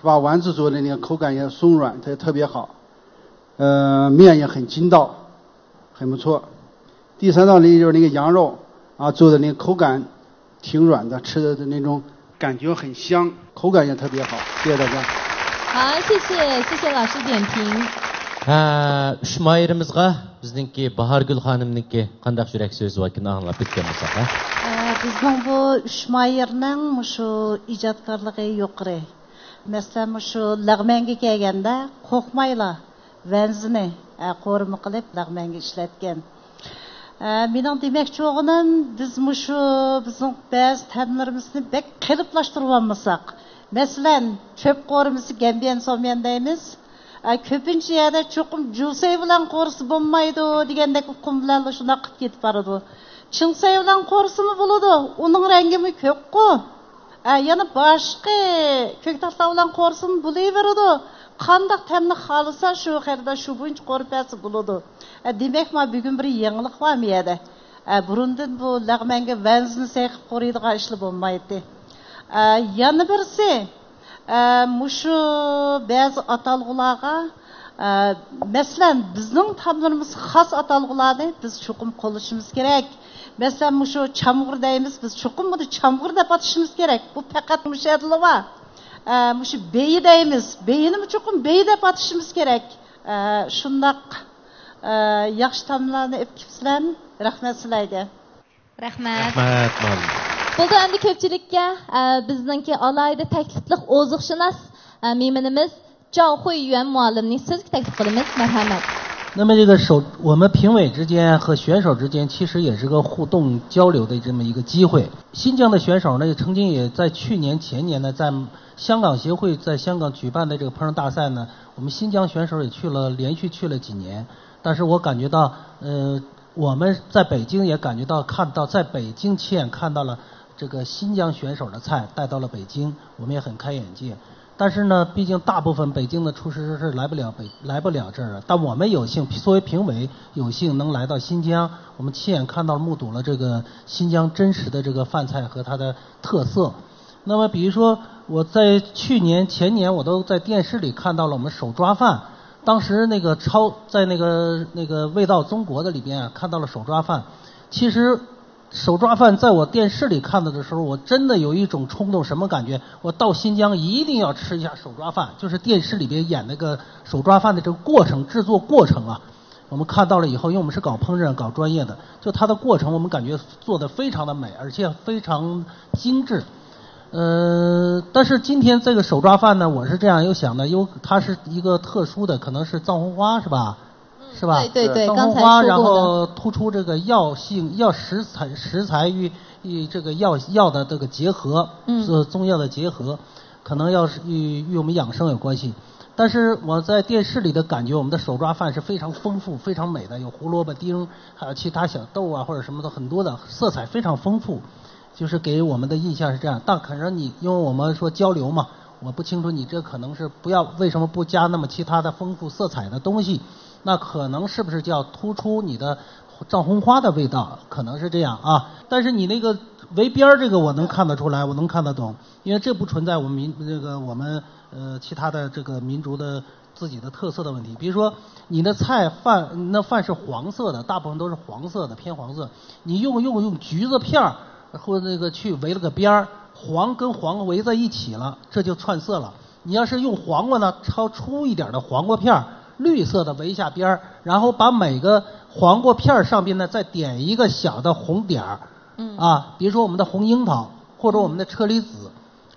把丸子做的那个口感也松软，它特别好，呃，面也很筋道，很不错。第三道呢，就是那个羊肉啊，做的那个口感挺软的，吃的那种感觉很香，口感也特别好。谢谢大家。好，谢谢，谢谢老师点评。 ھە، ئۈچ ماھىرىمىزغا بىزنىڭكى باھارگۈل خانىمنىڭكى قانداق يۈرەك سۆزى باركىنى ئاڭلاپ ئۆتكەن بولساق، ھە؟ ئە، بىزنىڭ بۇ ئۈچ ماھىرنىڭ مۇشۇ ئىجادكارلىقى يۇقىرى. مەسىلەن، مۇشۇ لەغمەنگە كەلگەندە قورقمايلا ۋەنزىنى، ئە، قورۇما قىلىپ لەغمەنگە ئىشلەتكەن. ئە، مېنىڭ دېمەكچى بولغىنىم، بىز مۇشۇ بىزنىڭ بەزى تەملىرىمىزنى بەك قېلىپلاشتۇرۇۋالمىساق. مەسىلەن، چۆپ قورۇمىسى گەنبيەن سوميەن دەيمىز. ئە، كۆپىنچە يەردە چوقۇم جۇسەي بىلەن قورۇسا بولمايدۇ دېگەندەك ئۇقۇم بىلەنلا شۇنداق قىلىپ كېتىپ بارىدۇ. چىڭسەي بىلەن قورۇسىمۇ بولىدۇ، ئۇنىڭ رەڭگىمۇ كۆكقۇ. ئە، يەنە باشقا كۆكتاتلار بىلەن قورۇسىمۇ بولۇۋېرىدۇ. قانداق تەمنى خالىسا، شۇ خېرىدار شۇ بويىچە قورۇپ بەرسە بولىدۇ. ئە، دېمەك، ما بۈگۈن بىر يېڭىلىق بار مۇ يەردە. ئە، بۇرۇندىن بۇ لەغمەنگە ۋەنزىنى سەي قىلىپ قورۇيدىغان ئىشلار بولمايتتى. ئە، يەنە بىرسى، ئە، مۇشۇ بەزى ئاتالغۇلارغا، ئە، مەسىلەن، بىزنىڭ تاملىرىمىزغا خاس ئاتالغۇلارنى بىز چوقۇم قوللىشىمىز كېرەك. مەسىلەن، مۇشۇ چامغۇر دەيمىز، بىز چوقۇم بۇنى چامغۇر دەپ ئاتىشىمىز كېرەك. بۇ پەقەت مۇشۇ يەردىلا بار. ئە، مۇشۇ بېيى دەيمىز، بېيىنىمۇ چوقۇم بېيى دەپ ئاتىشىمىز كېرەك. ئە، شۇنداق، ئە، ياخشى تاملارنى ئېلىپ كېلىپسىلەر. رەھمەت سىلەرگە. رەھمەت. رەھمەت، مۇئەللىم. بولدى، ئەمدى كۆپچىلىككە، ئە، بىزنىڭكى ئالاھىدە تەكلىپلىق ئوزۇقشۇناس، ئە، مېھمىنىمىز جاۋخۇي يۈەن مۇئەللىمنى سۆزگە تەكلىپ قىلىمىز. مەرھەمەت. 那么这个手，我们评委之间和选手之间其实也是个互动交流的这么一个机会。新疆的选手呢，也曾经也在去年、前年呢，在香港协会在香港举办的这个烹饪大赛呢，我们新疆选手也去了，连续去了几年。但是我感觉到，呃，我们在北京也感觉到，看到在北京亲眼看到了这个新疆选手的菜带到了北京，我们也很开眼界。但是呢，毕竟大部分北京的厨师是来不了北来不了这儿了。但我们有幸作为评委，有幸能来到新疆，我们亲眼看到目睹了这个新疆真实的这个饭菜和它的特色。那么，比如说我在去年前年，我都在电视里看到了我们手抓饭。当时那个超在那个那个味道中国的里边啊，看到了手抓饭。其实手抓饭在我电视里看到的时候，我真的有一种冲动，什么感觉？我到新疆一定要吃一下手抓饭，就是电视里边演那个手抓饭的这个过程，制作过程啊。我们看到了以后，因为我们是搞烹饪、搞专业的，就它的过程，我们感觉做得非常的美，而且非常精致。呃，但是今天这个手抓饭呢，我是这样又想的，因为它是一个特殊的，可能是藏红花，是吧？是吧？对对对，藏红花，刚才说过的。然后突出这个药性、药食材食材与与这个药药的这个结合，嗯是中药的结合，可能要是与与我们养生有关系。但是我在电视里的感觉，我们的手抓饭是非常丰富、非常美的，有胡萝卜丁，还有其他小豆啊或者什么的，很多的色彩非常丰富，就是给我们的印象是这样。但可能你因为我们说交流嘛，我不清楚你这可能是不要为什么不加那么其他的丰富色彩的东西，那可能是不是就要突出你的藏红花的味道？可能是这样啊。但是你那个围边儿这个我能看得出来，我能看得懂，因为这不存在我们民这个我们呃其他的这个民族的自己的特色的问题。比如说你的菜饭那饭是黄色的，大部分都是黄色的，偏黄色。你用用用橘子片儿或那个去围了个边儿，黄跟黄围在一起了，这就串色了。你要是用黄瓜呢，挑粗一点的黄瓜片儿，绿色的围一下边儿，然后把每个黄瓜片儿上边呢再点一个小的红点儿。嗯啊，比如说我们的红樱桃或者我们的车厘子，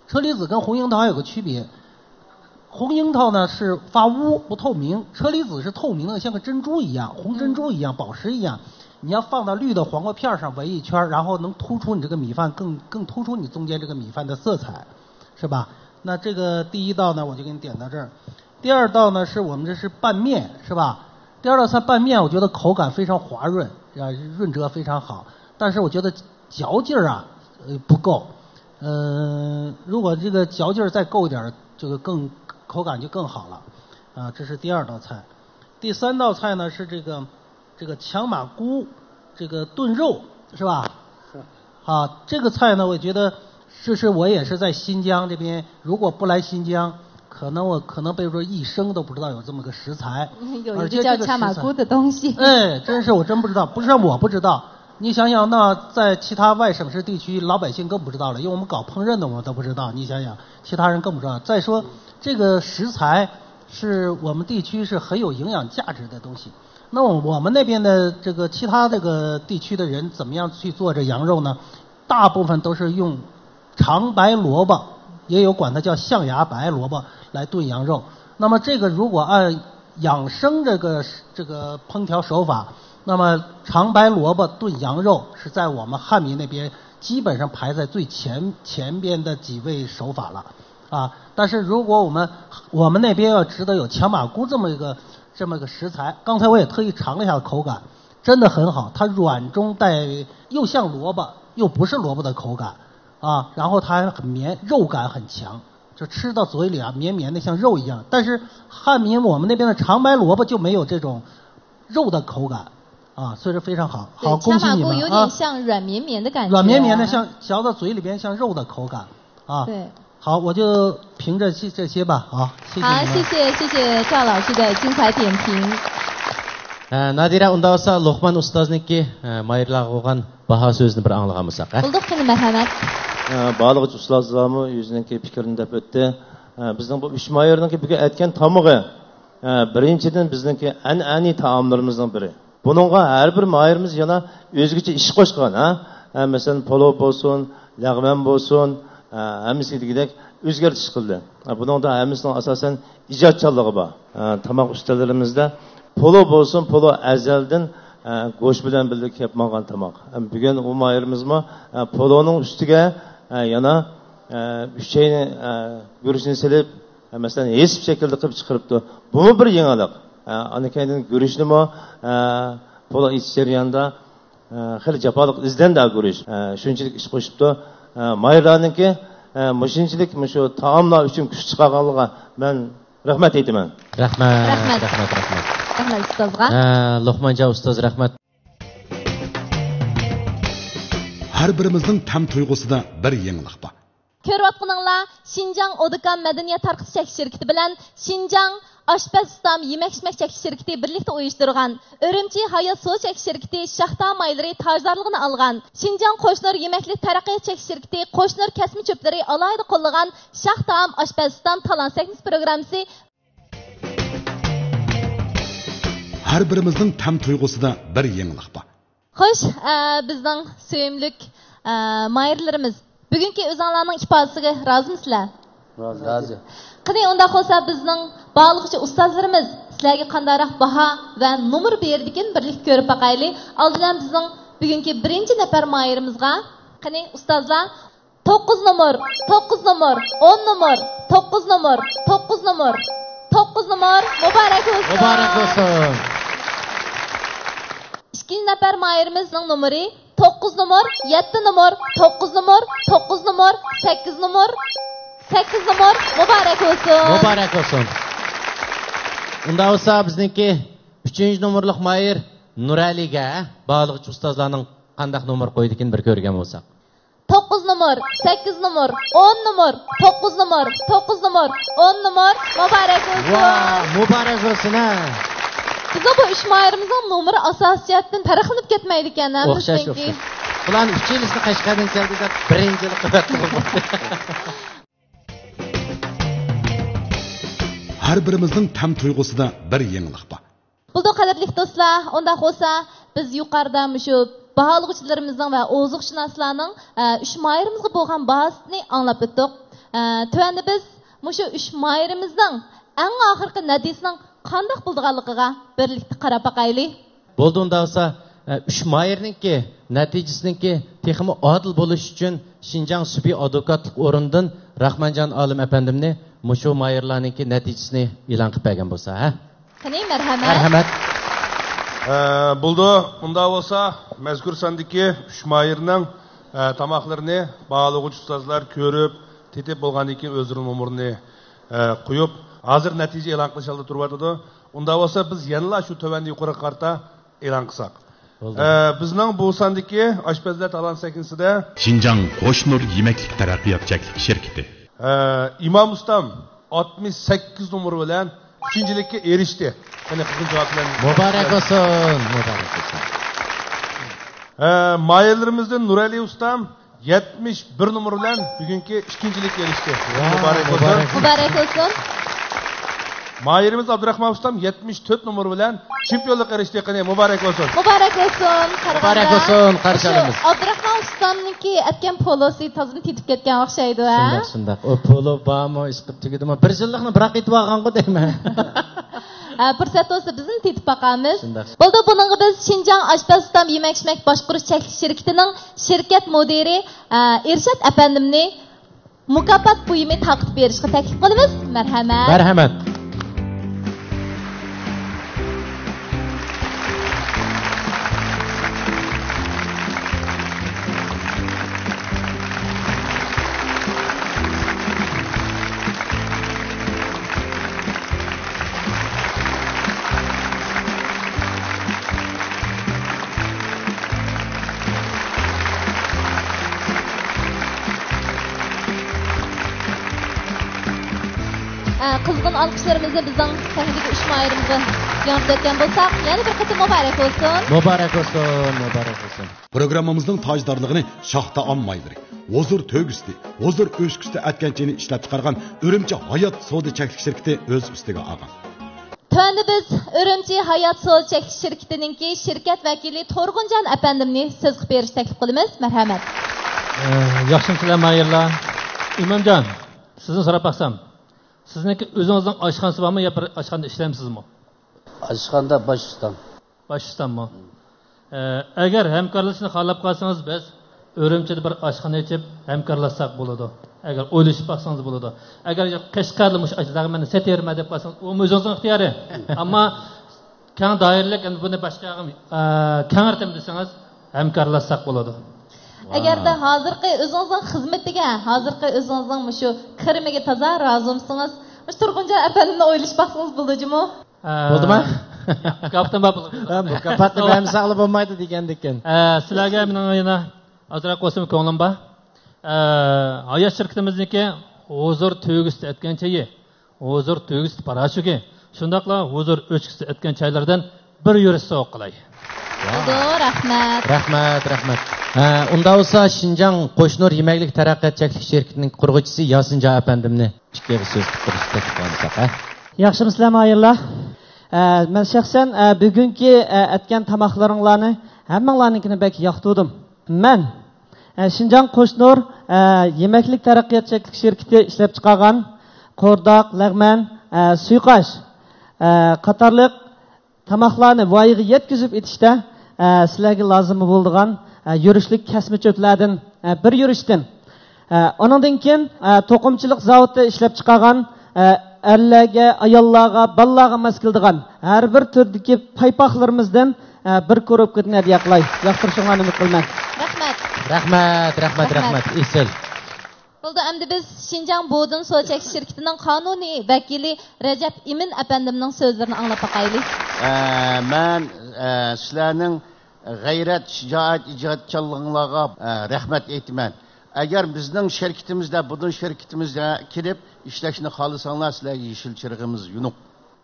车厘子跟红樱桃还有个区别，红樱桃呢是发乌不透明，车厘子是透明的，像个珍珠一样，红珍珠一样，宝石一样。你要放到绿的黄瓜片儿上围一圈儿，然后能突出你这个米饭更更突出你中间这个米饭的色彩，是吧？那这个第一道呢，我就给你点到这儿。第二道呢，是我们这是拌面，是吧？第二道菜拌面，我觉得口感非常滑润，啊，润泽非常好。但是我觉得嚼劲儿啊，呃，不够。呃，如果这个嚼劲儿再够一点儿，这个更口感就更好了。啊，这是第二道菜。第三道菜呢是这个这个强马菇这个炖肉，是吧？啊，这个菜呢，我觉得这是我也是在新疆这边，如果不来新疆，可能我可能辈分一生都不知道有这么个食材，有一个叫茶马菇的东西。而且这个食材，哎，真是我真不知道，不是我不知道。你想想，那在其他外省市地区，老百姓更不知道了，因为我们搞烹饪的，我们都不知道。你想想，其他人更不知道。再说，这个食材是我们地区是很有营养价值的东西。那我我们那边的这个其他这个地区的人怎么样去做这羊肉呢？大部分都是用长白萝卜，也有管它叫象牙白萝卜来炖羊肉。那么这个如果按养生这个这个烹调手法，那么长白萝卜炖羊肉是在我们汉民那边基本上排在最前前边的几位手法了啊。但是如果我们我们那边要知道有茶马菇这么一个这么个食材，刚才我也特意尝了一下口感，真的很好，它软中带，又像萝卜，又不是萝卜的口感啊，然后它还很绵，肉感很强，就吃到嘴里啊，绵绵的，像肉一样。但是汉民我们那边的长白萝卜就没有这种肉的口感啊，所以说非常好，好，对，恭喜你们啊！茶马菇有点像软绵绵的感觉。软绵绵的，像嚼到嘴里边像肉的口感啊。对。好，我就凭着这这些吧，好，谢谢你们。好，谢谢谢谢赵老师的精彩点评。 ئە، نادىرە، ئۇنداق بولسا لوقمان ئۇستازنىڭكى، ئە، ماھىرلارغا بولغان باھا سۆزىنى بىر ئاڭلىغان بولساق، ھە؟ بولدى، قېنى، مەرھەمەت. ئە، بارلىق ئۇستازلارمۇ ئۆزىنىڭكى پىكرىنى دەپ ئۆتتى. ئە، بىزنىڭ بۇ ئۈچ ماھىرنىڭكى بۈگۈن ئەتكەن تامىقى، ئە، بىرىنچىدىن، بىزنىڭكى ئەنئەنىۋى تائاملىرىمىزنىڭ بىرى. بۇنىڭغا ھەر بىر ماھىرىمىز يەنە ئۆزگىچە ئىش قوشقان، ھە؟ ئە، مەسىلەن، پولۇ بولسۇن، لەغمەن بولسۇن، ئە، ھەممىسى دېگۈدەك ئۆزگەرتىش قىلدى. ئە، بۇنىڭدا ھەممىسىنىڭ ئاساسەن ئىجادچانلىقى بار. ئە، تاماق ئۈستەللىرىمىزدە پولۇ بولسۇن، پولۇ ئەزەلدىن، ئە، گۆش بىلەن بىللە كېلىپ ماڭغان تاماق. ئە، بۈگۈن ئۇ ماھىرىمىزمۇ، ئە، پولۇنىڭ ئۈستىگە، ئە، يەنە، ئە، ئۈچەينى، ئە، گۈرۈچنى سېلىپ، ئە، مەسىلەن، ھېسىپ شەكلىدە قىلىپ چىقىرىپتۇ. بۇمۇ بىر يېڭىلىق. ئە، ئاندىن كېيىن گۈرۈچنىمۇ، ئە، پولۇ ئېتىش جەريانىدا، ئە، خېلى جاپالىق ئىزدەندى گۈرۈچ. ئە، شۇنچىلىك ئىش قوشۇپتۇ. ئە، ماھىرلارنىڭكى، ئە، مۇشۇنچىلىك مۇشۇ تائاملار ئۈچۈن كۈچ چىقارغانلىقىغا مەن رەھمەت ئېيتىمەن. رەھمەت، رەھمەت. رەھمەت، رەھمەت. رەھمەت ئۇستازغا. ئە، لوقمانجان ئۇستاز، رەھمەت. ھەر بىرىمىزنىڭ تەم تۇيغۇسىدا بىر يېڭىلىق بار. كۆرۈۋاتقىنىڭلار شىنجاڭ ئودىكام مەدەنىيەت تارقىتىش چەكلىك شىركىتى بىلەن شىنجاڭ ئاشپەز ئۇستام يېمەك ئىچمەك چەكلىك شىركىتى بىرلىكتە ئۇيۇشتۇرغان ئۈرۈمچى ھايات سۇ چەكلىك شىركىتى شاختا مايلىرى تاجدارلىقىنى ئالغان شىنجاڭ قوشنۇر يېمەكلىك تەرەققىيات چەكلىك شىركىتى قوشنۇر كەسمە چۆپلىرى ئالاھىدە قوللىغان شاخ تائام ئاشپەز ئۇستام تالانت سەھنىسى پروگراممىسى. ھەر بىرىمىزنىڭ تەم تۇيغۇسىدا بىر يېڭىلىق بار. خوش، ئە، بىزنىڭ سۆيۈملۈك، ئە، ماھىرلىرىمىز، بۈگۈنكى ئۆزۈڭلارنىڭ ئىپادىسىگە رازىمۇسىلەر؟ رازى. رازى. قېنى، ئۇنداق بولسا بىزنىڭ باھالىغۇچى ئۇستازلىرىمىز سىلەرگە قانداقراق باھا ۋە نومۇر بېرىدىكىن، بىرلىكتە كۆرۈپ باقايلى. ئالدى بىلەن بىزنىڭ بۈگۈنكى بىرىنچى نەپەر ماھىرىمىزغا. قېنى، ئۇستازلار، توققۇز نومۇر، توققۇز نومۇر، ئون نومۇر، توققۇز نومۇر، توققۇز نومۇر، توققۇز نومۇر، مۇبارەك بولسۇن! مۇبارەك بولسۇن! ئىككىنچى نەپەر ماھىرىمىزنىڭ نومۇرى توققۇز نومۇر، يەتتە نومۇر، توققۇز نومۇر، توققۇز نومۇر، سەككىز نومۇر، سەككىز نومۇر، مۇبارەك بولسۇن! مۇبارەك بولسۇن! ئۇنداق بولسا بىزنىڭكى ئۈچىنچى نومۇرلۇق ماھىر نۇرئەلىگە باھالىغۇچى ئۇستازلارنىڭ قانداق نومۇر قويىدىكىن بىر كۆرگەن بولساق. توققۇز نومۇر، سەككىز نومۇر، ئون نومۇر، توققۇز نومۇر، توققۇز نومۇر، ئون نومۇر، مۇبارەك بولسۇن! ۋاھ، مۇبارەك بولسۇن، ھە! بىزنىڭ بۇ ئۈچ ماھىرىمىزنىڭ نومۇرى ئاساسىي جەھەتتىن پەرقلىنىپ كەتمەيدىكەن، ھە، ئوخشاش، بىزنىڭكى. ئوخشاش. بۇلارنىڭ ئۈچىلىسى قەشقەردىن كەلدى دەپ بىرىنچى يىلى قىلىۋەتتىمۇ. ھەر بىرىمىزنىڭ تەم تۇيغۇسىدا بىر يېڭىلىق بار. بولدى، قەدىرلىك دوستلار، ئۇنداق بولسا بىز يۇقىرىدا مۇشۇ باھالىغۇچىلىرىمىزنىڭ ۋە ئوزۇقشۇناسلارنىڭ، ئە، ئۈچ ماھىرىمىزغا بولغان باھاسىنى ئاڭلاپ ئۆتتۇق. ئە، تۆۋەندە بىز مۇشۇ ئۈچ ماھىرىمىزنىڭ ئەڭ ئاخىرقى نەتىجىسىنىڭ قانداق بولىدىغانلىقىغا بىرلىكتە قاراپ باقايلى. بولدى، ئۇنداق بولسا، ئە، ئۈچ ماھىرنىڭكى نەتىجىسىنىڭكى تېخىمۇ ئادىل بولۇشى ئۈچۈن شىنجاڭ سۈپى ئادۋوكاتلىق ئورنىدىن راخمانجان ئالىم ئەپەندىمنى مۇشۇ ماھىرلارنىڭكى نەتىجىسىنى ئېلان قىلىپ بەرگەن بولسا، ھە؟ قېنى، مەرھەمەت. مەرھەمەت. ئە، بولدى. ئۇنداق بولسا، مەزكۇر ساندىكى ئۈچ ماھىرنىڭ، ئە، تاماقلىرىنى باھالىغۇچى ئۇستازلار كۆرۈپ، تېتىپ بولغاندىن كېيىن ئۆزلىرىنىڭ نومۇرىنى، ئە، قويۇپ، ھازىر نەتىجە ئېلان قىلىش ئالدىدا تۇرۇۋاتىدۇ. ئۇنداق بولسا، بىز يەنىلا شۇ تۆۋەندە يۇقىرىغا قارىتا ئېلان قىلساق. بولدى. ئە، بىزنىڭ بۇ ساندىكى ئاشپەزلەر تالانت سەھنىسىدە شىنجاڭ قوشنۇر يېمەكلىك تەرەققىيات چەكلىك شىركىتى. ئە، ئىمام ئۇستام، ئاتمىش سەككىز نومۇر بىلەن ئۈچىنچىلىككە ئېرىشتى. قېنى، قىزغىن جاۋاب بىلەن. مۇبارەك بولسۇن، مۇبارەك بولسۇن. ھە، ماھىرلىرىمىزدىن نۇرئەلى ئۇستام يەتمىش بىر نومۇر بىلەن بۈگۈنكى ئىككىنچىلىككە ئېرىشتى. ۋاھ، مۇبارەك بولسۇن. مۇبارەك. مۇبارەك بولسۇن. ماھىرىمىز ئابدۇراخمان ئۇستام يەتمىش تۆت نومۇر بىلەن چېمپىيونلۇققا ئېرىشتى. قېنى، مۇبارەك بولسۇن. مۇبارەك بولسۇن. قارىغاندا، مۇبارەك بولسۇن، قارشى مۇشۇ ئالىمىز. ئابدۇراخمان ئۇستامنىڭكى ئەتكەن پولوسى تازىدىن تېتىپ كەتكەن ئوخشايدۇ، ھە؟ شۇنداق، شۇنداق. ئۇ پولو بارمۇ، ئىشقىپ تۈگىدىمۇ؟ بىر يىللىقنى بىراق ئېتىۋالغانغۇ دەيمەن. ھە، پۇرسەت بولسا بىزمۇ تېتىپ باقارمىز. شۇنداق. بولدى، بۇنىڭغا بىز شىنجاڭ ئاشپەز ئۇستام يېمەك-ئىچمەك باشقۇرۇش چەكلىك شىركىتىنىڭ شىركەت مۇدىرى، ئە، ئىرشات ئەپەندىمنى مۇكاپات بۇيۇمى تارقىتىپ بېرىشقا تەكلىپ قىلىمىز. مەرھەمەت. مەرھەمەت. ئە، قىزغىن ئالقىشلىرىمىزنى بىزنىڭ سەھنىدىكى ئۈچ ماھىرىمىزغا ياڭرىتىۋەتكەن بولساق، يەنە بىر قېتىم مۇبارەك بولسۇن. مۇبارەك بولسۇن، مۇبارەك بولسۇن. پروگراممىمىزنىڭ تاجدارلىقىنى شاختا ئالمايلىرى، ھۇزۇر تۆگىسى، ھۇزۇر ئۆچكىسى ئەتكەن چېيىنى ئىشلەپچىقارغان ئۈرۈمچى ھايات سودا چەكلىك شىركىتى ئۆز ئۈستىگە ئالغان. تۆۋەندە بىز ئۈرۈمچى ھايات سودا چەكلىك شىركىتىنىڭكى شىركەت ۋەكىلى تۇرغۇنجان ئەپەندىمنى سۆز قىلىپ بېرىشنى تەكلىپ قىلىمىز. مەرھەمەت. ئە، ياخشىمۇسىلەر ماھىرلار؟ ئىمامجان، سىزنى سوراپ باقسام، سىزنىڭكى ئۆزىڭىزنىڭ ئاشخانىسى بارمۇ يا بىر ئاشخانىدا ئىشلەمسىزمۇ؟ ئاشخانىدا باش ئۇستام. باش ئۇستاممۇ؟ ئە، ئەگەر ھەمكارلىشىشنى خالاپ قالسىڭىز، بىز ئۈرۈمچىدە بىر ئاشخانا ئېچىپ ھەمكارلاشساق بولىدۇ. ئەگەر ئويلىشىپ باقسىڭىز بولىدۇ. ئەگەر قەشقەردە مۇشۇ ئاشۇ زاغىمەننى سېتىۋېرىمەن دەپ قالسىڭىز، ئۇمۇ ئۆزىڭىزنىڭ ئىختىيارى. ئەمما كەڭ دائىرىلىك، ئەمدى بۇنى باشقا يەرگە، ئە، كەڭرىتىمىز دېسىڭىز، ھەمكارلاشساق بولىدۇ. ئەگەردە ھازىرقى ئۆزىڭىزنىڭ خىزمىتىگە، ھازىرقى ئۆزىڭىزنىڭ مۇشۇ كىرىمىگە تازا رازى بولمىسىڭىز، مۇشۇ تۇرغۇنجان ئەپەندىمنى ئويلىشىپ باقسىڭىز بولىدۇ جۇمۇ. ئە، بولدىما؟ مۇكاپاتنى بەرمىسەڭلار بولمايدۇ دېگەندىكىن. ئە، سىلەرگە مېنىڭ يەنە ئازراق بولسىمۇ كۆڭلۈم بار. ئە، ھايات شىركىتىمىزنىڭكى ھۇزۇر تۆگىسىدە ئەتكەن چېيى، ھۇزۇر تۆگىسىدە پاراشوكى، شۇنداقلا ھۇزۇر ئۆچكىسىدە ئەتكەن چايلاردىن بىر يۈرۈش سوۋغا قىلاي. بولىدۇ، رەھمەت. رەھمەت، رەھمەت. ھە، ئۇنداق بولسا، شىنجاڭ قوشنۇر يېمەكلىك تەرەققىيات چەكلىك شىركىتىنىڭ قۇرغۇچىسى ياسىنجان ئەپەندىمنى ئىككى ئېغىز سۆز قىلدۇرۇشنى تەكلىپ قىلامساق، ھە؟ ياخشىمۇسىلەر ماھىرلار؟ ئە، مەن شەخسەن، ئە، بۈگۈنكى، ئە، ئەتكەن تاماقلىرىڭلارنى ھەممىڭلارنىڭكىنى بەك ياقتۇردۇم. مەن، ئە، شىنجاڭ قوشنۇر، ئە، يېمەكلىك تەرەققىيات چەكلىك شىركىتى ئىشلەپچىقارغان قورداق، لەغمەن، ئە، سۇيۇقئاش، ئە، قاتارلىق تاماقلارنى ۋايىغا يەتكۈزۈپ ئېتىشتە، ئە، سىلەرگە لازىم بولىدىغان، ئە، يۈرۈشلۈك كەسمە چۆپلەردىن، ئە، بىر يۈرۈشتىن، ئە، ئۇنىڭدىن كېيىن، ئە، توقۇمىچىلىق زاۋۇتىدا ئىشلەپچىقارغان، ئە، ئەرلەرگە، ئاياللارغا، بالىلارغا ماس كېلىدىغان ھەر بىر تۈردىكى پايپاقلىرىمىزدىن، ئە، بىر كوروپكىدىن ھەدىيە قىلاي. ياقتۇرۇشۇڭلارنى ئۈمىد قىلىمەن. رەھمەت. رەھمەت، رەھمەت، رەھمەت. رەھمەت. ئېسىل. بولدى، ئەمدى بىز شىنجاڭ بودىن سودا چەكلىك شىركىتىنىڭ قانۇنىي ۋەكىلى رەجەپ ئىمىن ئەپەندىمنىڭ سۆزلىرىنى ئاڭلاپ باقايلى. ئە، مەن، ئە، سىلەرنىڭ غەيرەت، شىجائەت، ئىجادچانلىقىڭلارغا، ئە، رەھمەت ئېيتىمەن. ئەگەر بىزنىڭ شىركىتىمىزدە، بۇدۇن شىركىتىمىزدە كېلىپ ئىشلەشنى خالىساڭلار، سىلەرگە يېشىل چىرىغىمىز يونۇق.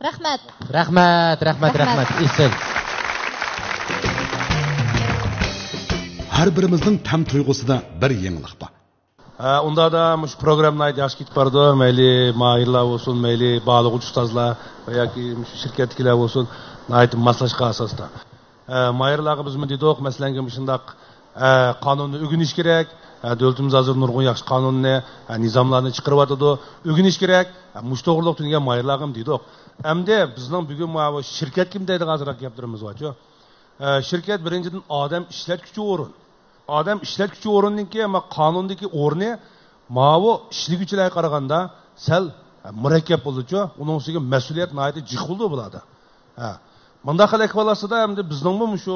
رەھمەت. رەھمەت، رەھمەت، رەھمەت. رەھمەت. ئېسىل. ھەر بىرىمىزنىڭ تەم تۇيغۇسىدا بىر يېڭىلىق بار. ھە، ئۇنداقتا مۇشۇ پروگرامما ناھايىتى ياخشى كېتىپ بارىدۇ. مەيلى ماھىرلار بولسۇن، مەيلى باھالىغۇچى ئۇستازلار ۋە ياكى مۇشۇ شىركەتتىكىلەر بولسۇن، ناھايىتى ماسلاشقان ئاساستا. ھە، ماھىرلارغا بىزمۇ دېدۇق، مەسىلەنكى، مۇشۇنداق، ھە، قانۇننى ئۆگىنىش كېرەك. ھە، دۆلىتىمىز ھازىر نۇرغۇن ياخشى قانۇننى، ھە، نىزاملارنى چىقىرىۋاتىدۇ. ئۆگىنىش كېرەك. ھە، مۇشۇ توغرىلىق تۈنىگەن ماھىرلارغىمۇ دېدۇق. ئەمدى بىزنىڭ بۈگۈن ماۋۇ شىركەتكىمۇ دەيدىغان ئازراق گەپلىرىمىز بارچۇ. ئە، شىركەت بىرىنچىدىن ئادەم ئىشلەتكۈچى ئورۇن. ئادەم ئىشلەتكۈچى ئورۇننىڭكى، ئەمما قانۇندىكى ئورنى ماۋۇ ئىشلىگۈچىلەرگە قارىغاندا سەل مۇرەككەپ بولىدۇچۇ. ئۇنىڭ ئۈستىگە مەسئۇلىيەت ناھايىتى جىق بولىدۇ بۇلاردا. ھە. مۇنداق خىل ئەھۋال ئاستىدا ئەمدى بىزنىڭمۇ مۇشۇ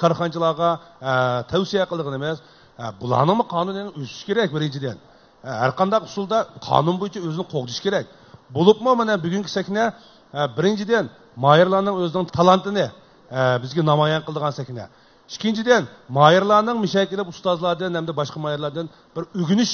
كارخانىچىلارغا، ئە، تەۋسىيە قىلىدىغىنىمىز، ئە، بۇلارنىڭمۇ قانۇنىنى ئۆسۈش كېرەك بىرىنچىدىن. ھەر قانداق ئۇسۇلدا قانۇن بويىچە ئۆزىنى قوغدىشى كېرەك. بولۇپمۇ مانا بۈگۈنكى سەھنە، ھە، بىرىنچىدىن، ماھىرلارنىڭ ئۆزىنىڭ تالانتىنى، ھە، بىزگە نامايان قىلىدىغان سەھنە. ئىككىنچىدىن، ماھىرلارنىڭ مۇشۇ يەرگە كېلىپ ئۇستازلاردىن ھەمدە باشقا ماھىرلاردىن بىر ئۆگىنىش،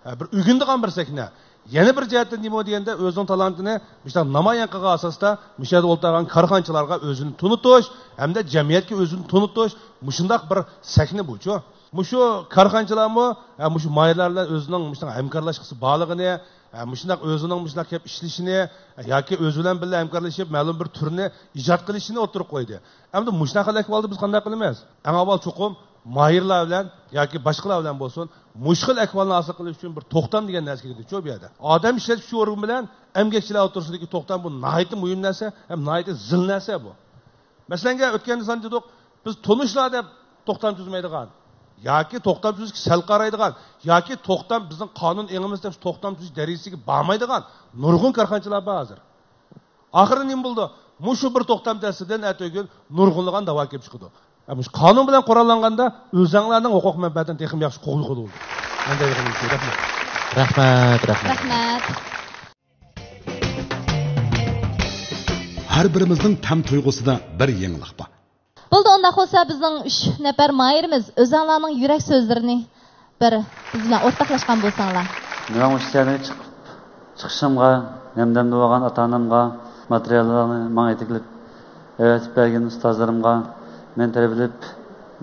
ھە، بىر ئۆگىنىدىغان بىر سەھنە. يەنە بىر جەھەتتىن نېمە دېگەندە، ئۆزىنىڭ تالانتىنى مۇشۇنداق نامايان قىلغان ئاساستا مۇشۇ يەردە ئولتۇرغان كارخانىچىلارغا ئۆزىنى تونۇتۇش ھەمدە جەمئىيەتكە ئۆزىنى تونۇتۇش، مۇشۇنداق بىر سەھنە بۇچۇ. مۇشۇ كارخانىچىلارمۇ، ھە، مۇشۇ ماھىرلار بىلەن ئۆزىنىڭ مۇشۇنداق ھەمكارلاشقۇسى بارلىقىنى، ھە، مۇشۇنداق ئۆزىنىڭ مۇشۇنداق كەپ ئىشلىشىنى، ھە، ياكى ئۆزى بىلەن بىللە ھەمكارلىشىپ مەلۇم بىر تۈرنى ئىجاد قىلىشىنى ئوتتۇرىغا قويدى. ئەمدى مۇشۇنداق خىل ئەھۋالدا بىز قانداق قىلىمىز؟ ئەڭ ئاۋۋال چوقۇم ماھىرلار بىلەن ياكى باشقىلار بىلەن بولسۇن، مۇشۇ خىل ئەھۋالنى ھاسىل قىلىش ئۈچۈن بىر توختام دېگەن نەرسە كېرەكتۇ بۇ يەردە. ئادەم ئىشلەتكۈچى ئورگان بىلەن ئەمگەكچىلەر ئوتتۇرىسىدىكى توختام بۇ ناھايىتى مۇھىم نەرسە ھەم ناھايىتى زىل نەرسە بۇ. مەسىلەنگە، ئۆتكەندە سان دېدۇق، بىز تونۇشلار دەپ توختام تۈزمەيدىغان ياكى توختام تۈزۈشكە سەل قارايدىغان ياكى توختام بىزنىڭ قانۇن ئېڭىمىز دەپ توختام تۈزۈش دەرىجىسىگە بارمايدىغان نۇرغۇن كارخانىچىلار بار ھازىر. ئاخىرى نېمە بولىدۇ؟ مۇشۇ بىر توختام دەستىدىن ئەتىگۈن نۇرغۇنلىغان داۋا كېلىپ چىقىدۇ. ئە، مۇشۇ قانۇن بىلەن قوراللانغاندا ئۆزۈڭلارنىڭ ھوقۇق مەنپەئەتىنى تېخىمۇ ياخشى قوغدىغىلى بولىدۇ. مەن دەيدىغىنىم شۇ. رەھمەت. رەھمەت، رەھمەت. رەھمەت. ھەر بىرىمىزنىڭ تەم تۇيغۇسىدا بىر يېڭىلىق بار. بولدى، ئۇنداق بولسا بىزنىڭ ئۈچ نەپەر ماھىرىمىز ئۆزۈڭلارنىڭ يۈرەك سۆزلىرىنى بىر بىز بىلەن ئورتاقلاشقان بولساڭلار. مېنىڭ مۇشۇ سەھنىگە چىقىپ، چىقىشىمغا ياردەمدە بولغان ئاتا-ئانامغا، ماتېرىياللارنى ماڭا يېتىكلەپ ئەۋەتىپ بەرگەن ئۇستازلىرىمغا، مېنى تەربىيەلەپ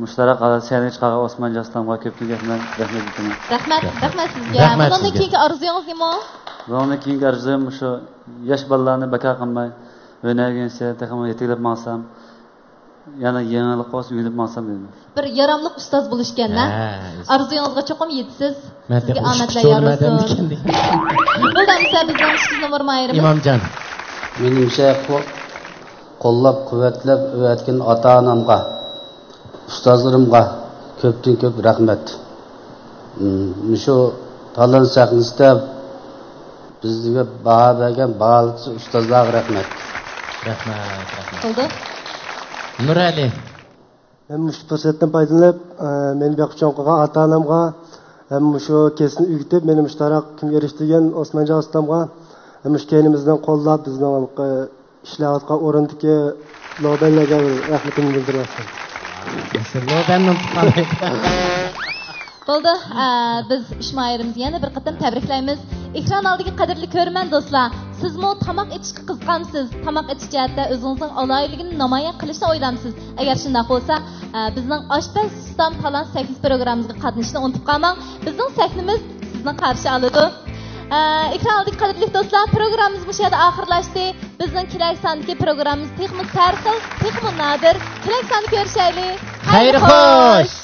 مۇشۇنداق سەھنىگە چىقارغان ئوسمانجان ئۇستامغا كۆپتىن كۆپ رەھمەت، رەھمەت ئېيتىمەن. رەھمەت، رەھمەت سىزگە. رەھمەت بۇنىڭدىن سىزگە. كېيىنكى ئارزۇيىڭىز نېمە؟ بۇنىڭدىن كېيىنكى ئارزۇيۇم مۇشۇ ياش بالىلارنى بىكار قالماي، ھۈنەرگە يۆنىسە تېخىمۇ يېتىكلەپ ماڭسام، يەنە يېڭىلىق بولسا ئۆگىنىپ ماڭسام دەيمەن. بىر ياراملىق ئۇستاز بولۇش ئىكەن-ھە. ھە، ئارزۇيىڭىزغا چوقۇم يېتىسىز. سىزگە ئامەتلەر يار بولسۇن. بولدى، ئەمىسە بىزنىڭ ئىككىنچى نومۇر ماھىرىمىز. ئىمامجان. مېنىڭچە، قو-، قوللاپ قۇۋۋەتلەپ ئەۋەتكەن ئاتا-ئانامغا، ئۇستازلىرىمغا كۆپتىن كۆپ رەھمەت. مم، مۇشۇ تالانت سەھنىسىدە بىزگە باھا بەرگەن باھالىق ئۇستازلارغا رەھمەت. رەھمەت، رەھمەت. بولدى. نۇرئەلى. مەن مۇشۇ پۇرسەتتىن پايدىلىنىپ، ئە، مېنى بېقىپ چوڭ قىلغان ئاتا-ئانامغا ھەم مۇشۇ كەسىپنى ئۆگىتىپ، مېنى مۇشۇ تاراق كۈنگە ئېرىشتۈرگەن ئوسمانجان ئۇستامغا ھەم مۇشۇ كەينىمىزدىن قوللاپ، بىزنىڭ، ئە، ئىشلەۋاتقان ئورۇندىكى لوبەنلەرگە رەھمىتىمنى بىلدۈرۈۋاتىمەن. لوبەننىڭ تۇغقانى. بولدى، ئە، بىز ئۈچ ماھىرىمىزنى يەنە بىر قېتىم تەبرىكلەيمىز. ئېكران ئالدىدىكى قەدىرلىك كۆرۈرمەن دوستلار، سىزمۇ تاماق ئېتىشقا قىزىقامسىز؟ تاماق ئېتىش جەھەتتە ئۆزىڭىزنىڭ ئالاھىدىلىكىنى نامايان قىلىشنى ئويلامسىز؟ ئەگەر شۇنداق بولسا، ئە، بىزنىڭ ئاشپەز ئۇستام تالانت سەھنىسى پروگراممىمىزغا قاتنىشىشنى ئۇنتۇپ قالماڭ. بىزنىڭ سەھنىمىز سىزنى قارشى ئالىدۇ. ئە، ئېكران ئالدىدىكى قەدىرلىك دوستلار، پروگراممىمىز مۇشۇ يەردە ئاخىرلاشتى. بىزنىڭ كېلەر ساندىكى پروگراممىمىز تېخىمۇ سەرخىل، تېخىمۇ نادىر. كېلەر ساندا كۆرۈشەيلى. خەير خوش.